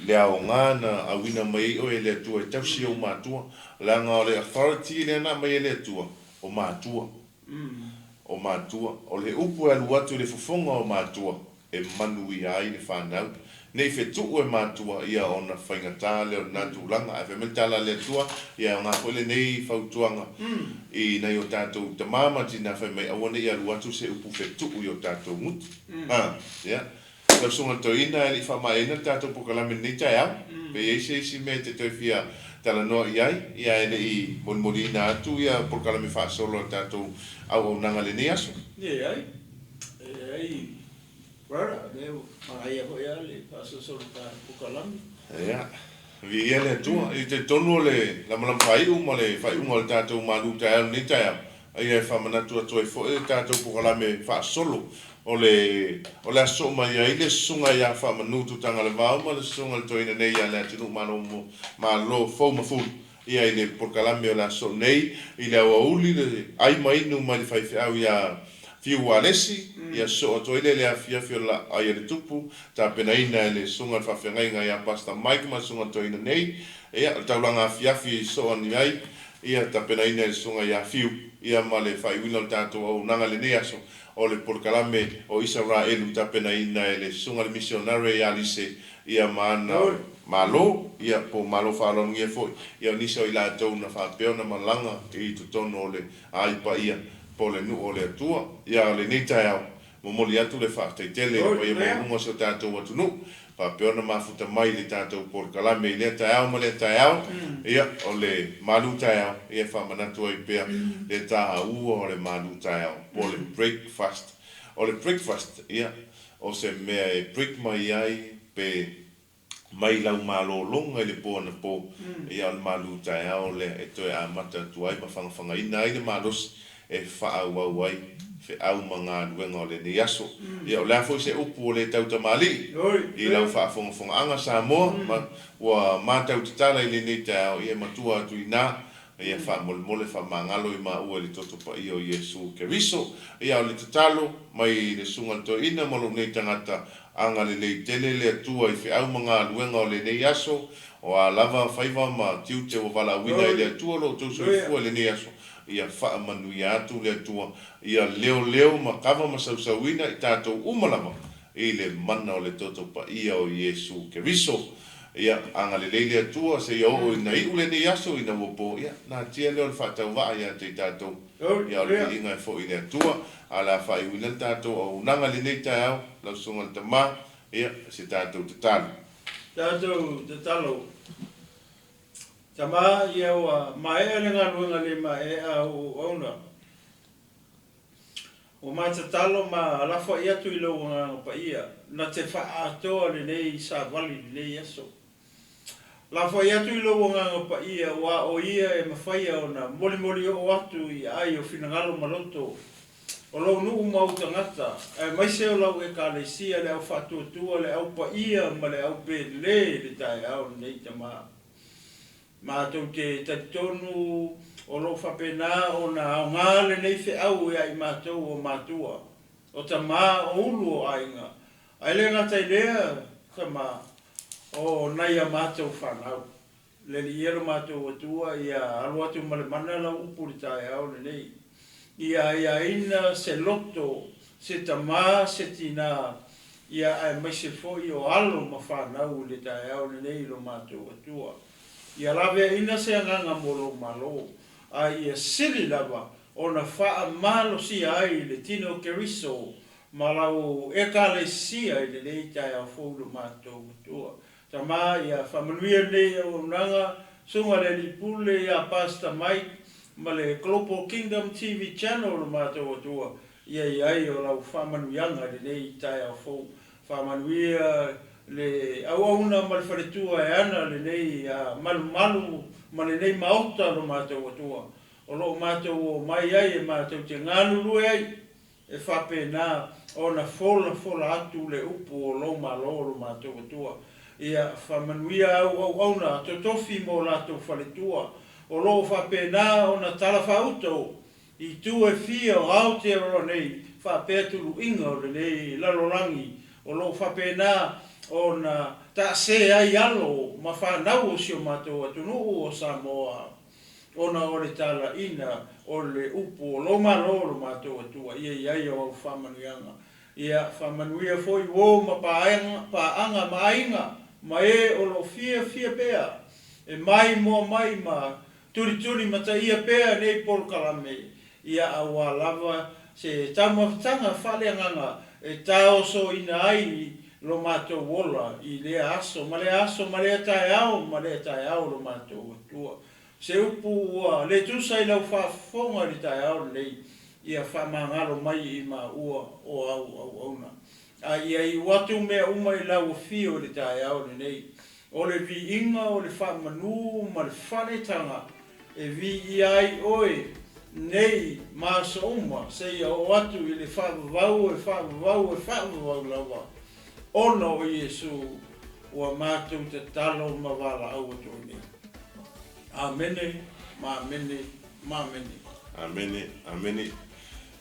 le aoga na auina mai ai oe e le Atua e tausi ou matua, leaga o le authority lea na aumai e le Atua, o matua. O matua. O le upu e alu atu i le fofoga o matua e manuia ai le fanau. Ne i fetuu e matua ia ona faigata lea o lena tulaga. Ae fai mai le tala a le Atua, ia e aoga foi lenei fautuaga i nai o tatou tama ma tina fai mai aua ne i alu atu se upu fetuu i o tatou gutu. A, ia. Lau Susuga i le Toeaina e le i faamaeaina le tatou polokalame i lenei taeao. Pe i ai se isi mea e te toe fia talanoa i ai, ia ae le i molimoliina atu ia polokalame faasolo a le tatou auaunaga i lenei aso. Leai, leai brother, lea ua manaia foi lava le faasolosolo o ta polokalame. Ia, viia le Atua. I talitonu o le lamalama faaiu ma le faaiuga o le tatou malu taeao i lenei taeao, ia e faamanatu atu ai foi le tatou polokalame faasolo o le o le a sosoo mai ai le Susuga ia Faamanu Tutagalevao ma le Susuga i le Toeaina nei ia Leatinuu Malo Malo Fou Mafulu ia i le polokalame o le a sosoo nei i le aoauli le ai ma inu mai le faifeau ia Fiu Ualesi ia sosoo atu ai lea i le afiafi o le Laai a le Tupu tapenaina e le Susuga i le Faafeagaiga ia Pastor Mike ma le Susuga i le Toeaina nei ia o le taulaga afiafi sosoo ane ai ia tapenaina e le Susuga ia Fiu ia ma le faaiuina o le tatou auaunaga i lenei aso o le polokalame o Isaraelu tapenaina e le Susuga i le Misionare ia Lise ia ma ana Malo ia po o Malo Faaaloalogia foi ia o nisi o i latou na faapea ona malaga i totonu o le aai paia po o le nuu o le Atua ia o lenei taeao. Momoli atu le faafetai tele i le paia maualuga o si o tatou atunuu faapea ona mafuta mai i le tatou polokalame i lea taeao ma lea taeao. Ia, o le malu taeao, ia e faamanatu ai pea le taua o le malu taeao po o le breakfast. O le breakfast, ia, o se mea e break mai ai pe mai lau malologa i le po anapo, ia o le malu taeao lea e toe amata atu ai ma fagafagaina ai le malosi e faaauau ai feau ma galuega o lenei aso. Ia o le a foi se upu o le tautamalii i lau faafogafogaaga Samoa, ma ua matau tatala i lenei taeao, ia e matua atu i ina, ia faamolemole faamagalo i maua i le toto paia o Iesu Keriso. Ia o le tatalo mai le Susuga i le Toeaina ma lou nei tagata, agalelei tele le Atua i feau ma galuega o lenei aso, o a lava faiva ma tiute ua valaauina e le Atua lo outou soifua i lenei aso, Ia faamanuia atu le Atua, ia leoleo ma kava ma sausauina i tatou uma lava i le mana o le toto paia o Iesu Keriso. Ia agalelei le Atua seia oo ina iu lenei aso ina ua po, ia natia lea o le faatauvaa ia te i tatou. Ia o le viiga e foi i le Atua, a o le a faaiuina le tatou auaunaga i lenei taeao, lau Susuga i le Tama, ia se tatou tatalo. Tatou tatalo. Tama, ia ua maea le galuega le maea a ou auauna. Ua ma tatalo ma alafoai atu i lou Agaga Paia, na te faaatoa lenei savali i lenei aso. Lafoai atu i lou Agaga Paia, aua o Ia e mafaia ona molimoli oo atu i aai o finagalo ma loto o lou nuu ma ou tagata, aemaise o lau Ekalesia, le au faatuatua, le au paia ma le au pele i le taeao lenei, Tama. Matou te talitonu o lo o faapena ona aoga lenei feau ia i matou o matua, o tama, o ulu o aiga, ae le gata i lea, tama, o nai a matou fanau. Le Alii e lo matou Atua, ia alu atu ma le mana lau upu i le taeao lenei. Ia aiaina se loto, se tama, se tina, ia aemaise foi o alo ma fanau i le taeao lenei i lo matou Atua. Ia laveaina se agaga mo lou Malo, a ia sili lava ona faamalosia ai le tino o Keriso ma lau Ekalesia i lenei taeao fou i lo matou Atua. Tama, ia faamanuia lenei auaunaga, Susuga le Alii Pule ia Pastor Mike ma le Global Kingdom TV Channel lo matou Atua, ia i ai o lau faamanuiaga i lenei taeao fou. Faamanuia le auauna ma le faletua e ana lenei malumalu ma lenei maota lo matou Atua, o lo o matou omai ai e matou te galulue ai E faapena ona folafola atu le upu o lou Malo lo matou Atua. Ia faamanuia au auauna totofi mo latou faletua, o lo o faapena ona talafaauto i itu e fia o Aotearoa nei faapea tuluiga o lenei lalolagi o lo o faapena ona taase ai alo ma fanau o si o matou atunuu o Samoa. Ona o le talaina o le upu o lou Malo lo matou Atua, ia i ai o au faamanuiaga. Ia faamanuia foi uo ma paega, paaga ma aiga, ma e o lo o fiafia pea e maimoa mai ma tulituli mataia pea nei polokalame, ia auā lava se taumafataga faaleagaga e taosoina ai lo matou ola i lea aso ma lea aso ma lea taeao ma lea taeao lo matou Atua. Se upu ua le tusa i lau faafofoga i le taeao lenei, ia faamagalo mai i maua o au auauna. A ia iu atu mea uma i lau afio i le taeao lenei, o le viiga, o le faamanu ma le faletaga e viia ai oe nei ma aso uma seia oo atu i le faavavau e faavavau e faavavau lava, ona o Iesu ua matou tatalo ma valaau atu ai nei. Amene ma amene ma amene. Amene, amene.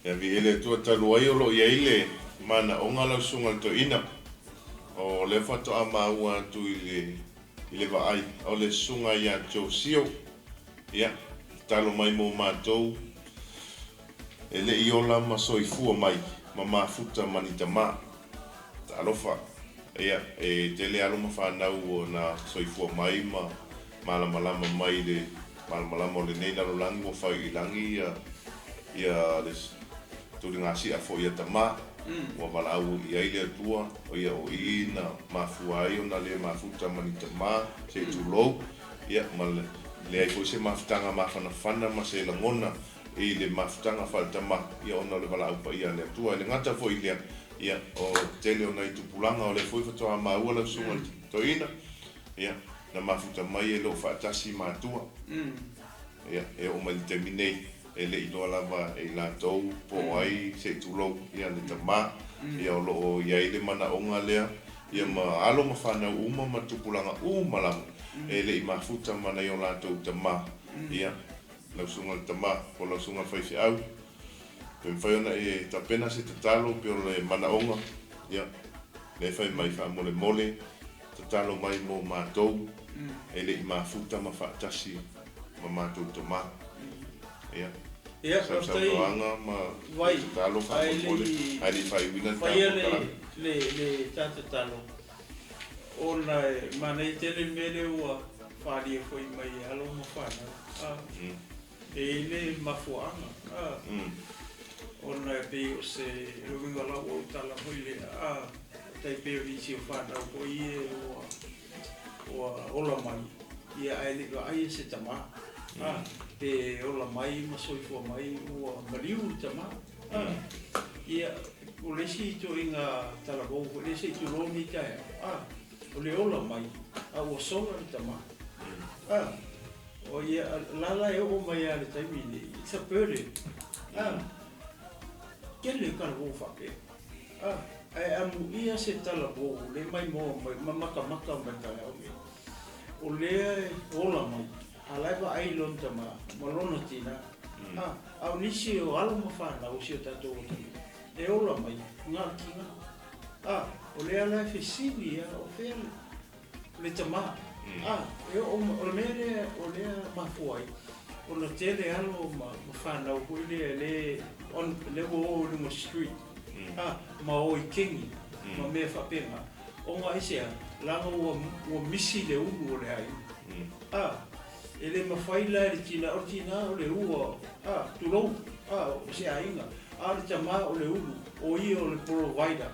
Ia viia le Atua talu ai o lo o i ai le manaoga lau Susuga i le Toeaina. O lea faatoa maua atu i le i le vaai o le Susuga ia Josio. Ia, tatalo mai mo matou e le i ola ma soifua mai ma mafuta ma ni tama. Talofa. Ia, e tele alo ma fanau na soifua mai ma malamalama mai i le malamalama o lenei lalolagi ua fai i lagi ia ia le tuligasia foi a tama ua valaau i ai le Atua, o ia o i na mafua ai ona le mafuta ma ni tama, se i tulou, ia ma leai foi se mafutaga mafanafana ma se lagona i le mafutaga faaletama, ia ona o le valaau paia a le Atua. E le gata foi i lea, ia o le tele o nai tupulaga o lea foi faatoa maua lau susuga i le toeaina, ia na mafuta mai e le o faatasi matua. Ia e oo mai i le taimi nei, e le i iloa lava e i latou po o ai se i tulou ia le tama, ia o lo o i ai le manaoga lea, ia ma alo ma fanau uma ma tupulaga uma lava e le i mafuta ma nai o latou tama, ia lau susuga i le tama po o lau susuga i le faifeau, pe mafai ona e tapena se tatalo pei o le manaoga, ia, lea e fai mai faamolemole, tatalo mai mo matou e le i mafuta ma faatasi ma matou tama. Ia, Ia, sau faafetai saunoaga ma Vai, tatalo ae le faamolemole, i ae le i faaiuina le ta faia le, polokalame. le, le ta tatalo, ona e manaia tele le mea lea ua faaalia foi mai e alo ma fanau. A, e i ai le mafuaaga, a, ona e pei o se le uiga o lau ou tala foi lea, a, tai pei o nisi o fanau foi ia ua, ua ola mai, ia ae le i vaaia se tama, a, pe ola mai ma soifua mai ua maliu le tama, a, ia, o le isi ituaiga talavou foi lea se i tulou lenei taeao, a, o le ola mai a ua sola le tama, a, o ia, la la e oo mai lava i le taimi lenei, it's a burden, a, tele talavou faapea. A, ae amuia se talavou le maimoa mai ma matamata mai taeao nei. O lea e ola mai, a la e vaai i lona tama ma lona tina. A, a o nisi o alo ma fanau o si o tatou atunuu, e ola mai, na o le tina. A, o lea la e fesili a, o fea le tama. A, e oo mai, o le mea lea o lea mafua ai ona tele alo ma fanau foi lea le on, lea ua o i luga o le street, a, ma o i kegi ma mea faapena, ona aisea, leaga ua, ua misi le ulu o le aiga. A, e le mafai la e le tina, o le tina o le ua, a, tulou, a, o se aiga, a o le tama o le ulu, o ia o le provider.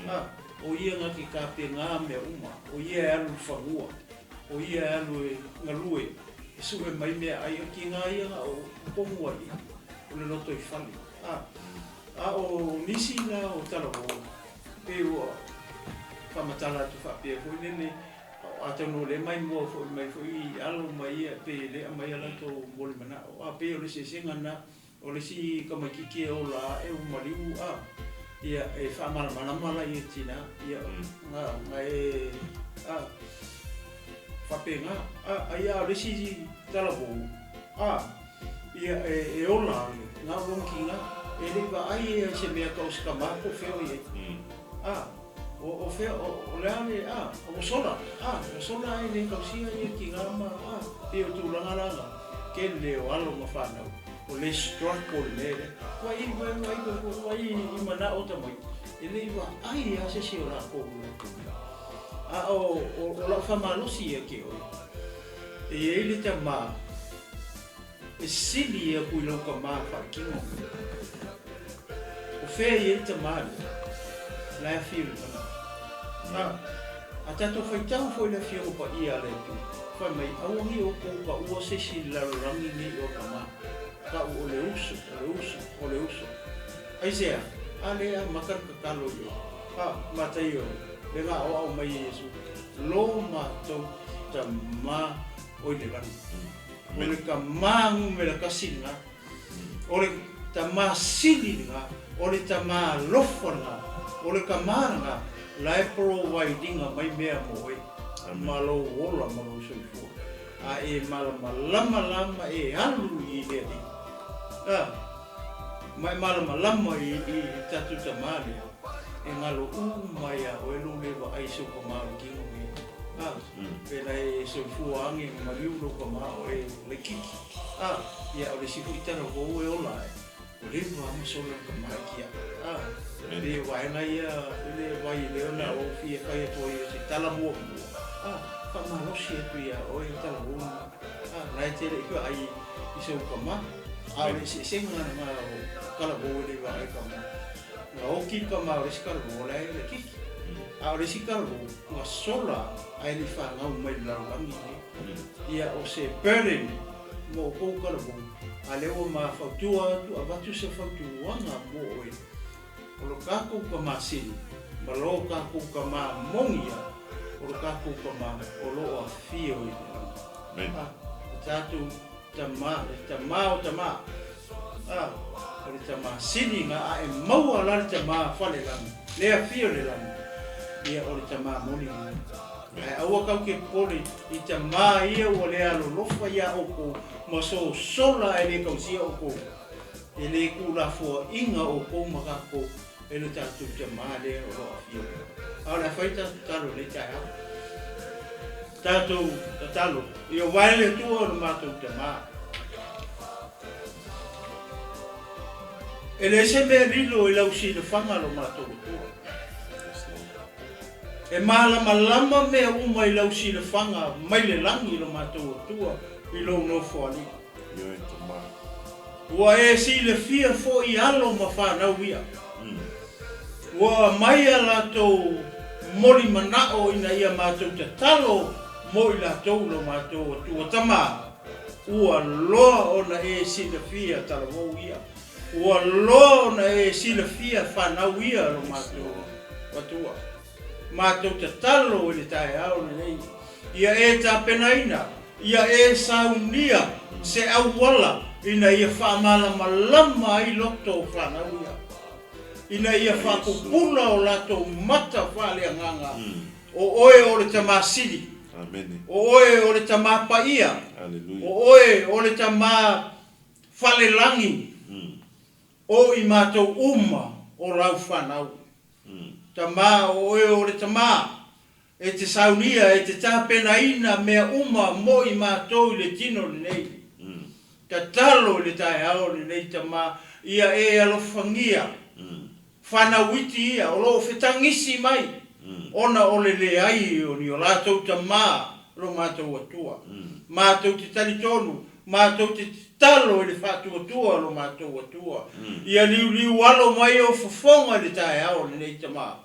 A, o ia na te tapena mea uma, o ia e alu i fanua, o ia e alu e galue, e sue mai meaai, o tina ia na o totonu ai i, o le lotoifale. A, a o nisi la o talavou, pei ua faamatala atu faapea foi lele, atonu o lea maimoa foi mai foi i alo ma ia, pei e le aumaia latou molimanao, a pei o le eseesega lena. O le isi tamaititi e ola ae ua maliu a, ia e faamalamalama la ia tina, ia na na e a faapena a, a ia o le isi talavou a, ia e, e ola ale na o lona tina, e le i vaai ia i se mea tau se tama po o fea o i ai. A, o, o fea, o, o le a le, a, ua sola, a, ua sola ae le tausia ia tina ma, a, pei o tulaga la na, tele o alo ma fanau. O le struggle le mea lea. Vaai, vaai, vaai, vaai i manao tamaiti, e le i vaai lava se isi o lakou i lou tulaga. A o, o, o lau faamalosi ia te oe, e i ai le tama e sili aku i lou tama faatino. O fea e i ai le tama lea? La e afio i le manao. A, a tatou faitau foi i le Afioga Paia a le Atua, fai mai, Aua ne i outou taua se isi i le lalolagi nei o Tamā, tau o le uso, o le uso, o le uso. Aisea? A lea e amata le tatalo i o, a, Mataio, le na aoao mai e Iesu, Lo matou Tamā o i le lagi. O le Tamā numera tasi lena. O le Tamā sili lena. O le Tamā alofa lena. O le Tamā lena la e provide ina mai mea mo oe ma lou ola ma lou soifua. A e malamalama la ma e alu i le Alii, a, ma e malamalama i i le tatou Tamā lea, e galo uma iā oe lou le vaai i sou Tamā o le kino nei. A, pena e soifua age ma maliu lou Tamā o e laititi. A, ia, o le isi foi tala fou e ola ai, ua leva lava ma sola le tama i kia. A, pei o vaega ia le vai lea ona ou fia fai atu ai o se tala muamua, a, faamalosi atu ia oe le tala fou lena. A, la e te le i vaai i sou tama, a o le eseesega lena o tala fou e le vaai i tama. Na oti le tama o le isi tala fou, o la e laitiiti. A o le isi tala fou, na sola ae le i fanau mai i le lalolagi lenei. Ia o se burden mo outou talavou, a lea ua ma fautua atu avatu se fautuaga mo oe, o lo tatou tama sili ma lo tatou tama moni ia, o lo tatou tama o lo o afio i le lagi. A, o tatou tama, le tama o tama, a, o le tama sili na a e maua la le tama fale lagi, le afio i le lagi, ia o le tama moni lena. Ae aua kau ke popole i tamā ia ua le alolofa iā ʻoukou ma sosola ae le tausia ʻoukou. E le tuulafoaʻiga ʻoukou ma kākou e lo tatou tamā lea o lo o afio mai. A o le a fai tatou tatalo i lenei taeao. Tatou tatalo, Ia wae le Atua o lo matou tamā. E leai se mea lilo i lau silafaga lo matou Atua. E malamalama mea uma i lau silafaga mai le lagi lo matou Atua i lou nofoalii. Ioe Tama. Ua e silafia foi alo ma fanau ia. Ua aumai a latou moli manao ina ia matou tatalo mo i latou lo matou Atua Tama, ua loa ona e silafia talavou ia. Ua loa ona e silafia fanau ia lo matou Atua. Matou tatalo i le taeao lenei, ia e tapenaina, ia e saunia se auala ina ia faamalamalama ai loto o fanau ia, ina ia faapupula o latou mata faaleagaga, o oe o le Tama Sili, o oe o le Tama Paia, o oe o le Tama Falelagi o i matou uma o lau fanau. Tama, o oe o le Tama, e te saunia, e te tapenaina mea uma mo i matou i le tino lenei. Tatalo i le taeao lenei, Tama, ia e alofagia fanau iti ia o lo o fetagisi mai ona o le leai o ni o latou tama lo matou Atua. Matou te talitonu, matou te tatalo i le faatuatua lo matou Atua, ia liuliu alo mai ou fofoga i le taeao lenei tama,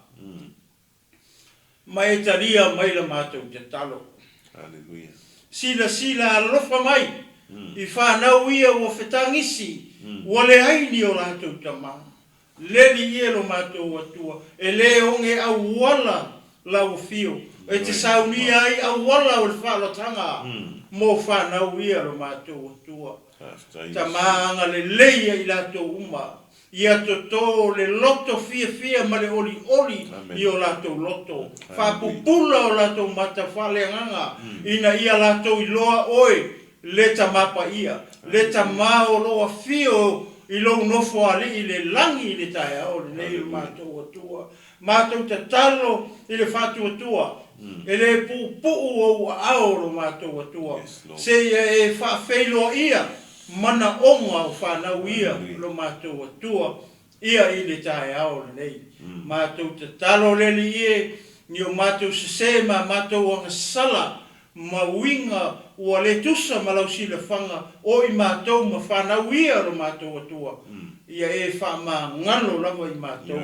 ma e talia mai la matou tatalo. Silasila alofa mai i fanau ia ua fetagisi, ua leai ni o latou tama. Leli ia lo matou Atua, e le oge auala lau afio, e te saunia ai auala o le faaolataga mo fanau ia lo matou Atua. Tama agalelei ia i latou uma, ia toto le loto fiafia ma le olioli i o latou loto, faapupula o latou mata faaleagaga, ina ia latou iloa oe Le Tama Paia, le Tama o lo o afio i lou nofoalii i le lagi i le taeao lenei o le matou Atua. Matou tatalo i le faatuatua, e le puupuu ou aao lo matou Atua, seia e faafeiloaia manaoga o fanau ia lo matou Atua ia i le taeao lenei. Matou tatalo le Alii e, ni o matou sese ma matou agasala ma uiga ua le tusa ma lau silafaga o i matou ma fanau ia lo matou Atua. Ia e faamagalo lava i matou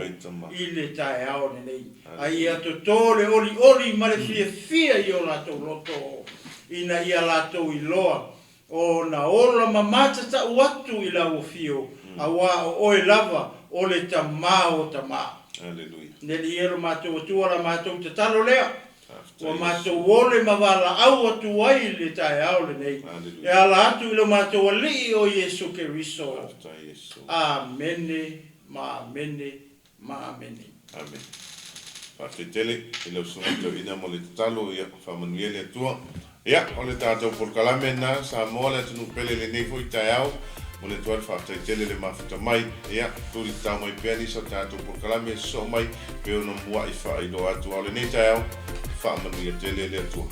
i le taeao lenei, a ia toto le olioli ma le fiafia i o latou loto, ina ia latou iloa ona ola ma matatau atu i lau afio, auā o oe lava o le Tama o tama. Le Alii e, lo matou Atua, la matou tatalo lea, ua matou ole ma valaau atu ai i le taeao lenei, e ala atu i lo matou Alii o Iesu Keriso. Amene ma amene ma amene. Amene. Faafetai tele i lau Susuga Toeaina mo le tatalo, ia faamanuia le Atua. Ia, o le tatou polokalame lena, Samoa le atunuu pele i lenei foi taeao. Momoli atu ai le faafetai tele i le mafuta mai. Ia, tuli tatao mai pea nisi o tatou polokalame e sosoo mai pei ona mua'i faailoa atu. A o lenei taeao, faamanuia tele le Atua.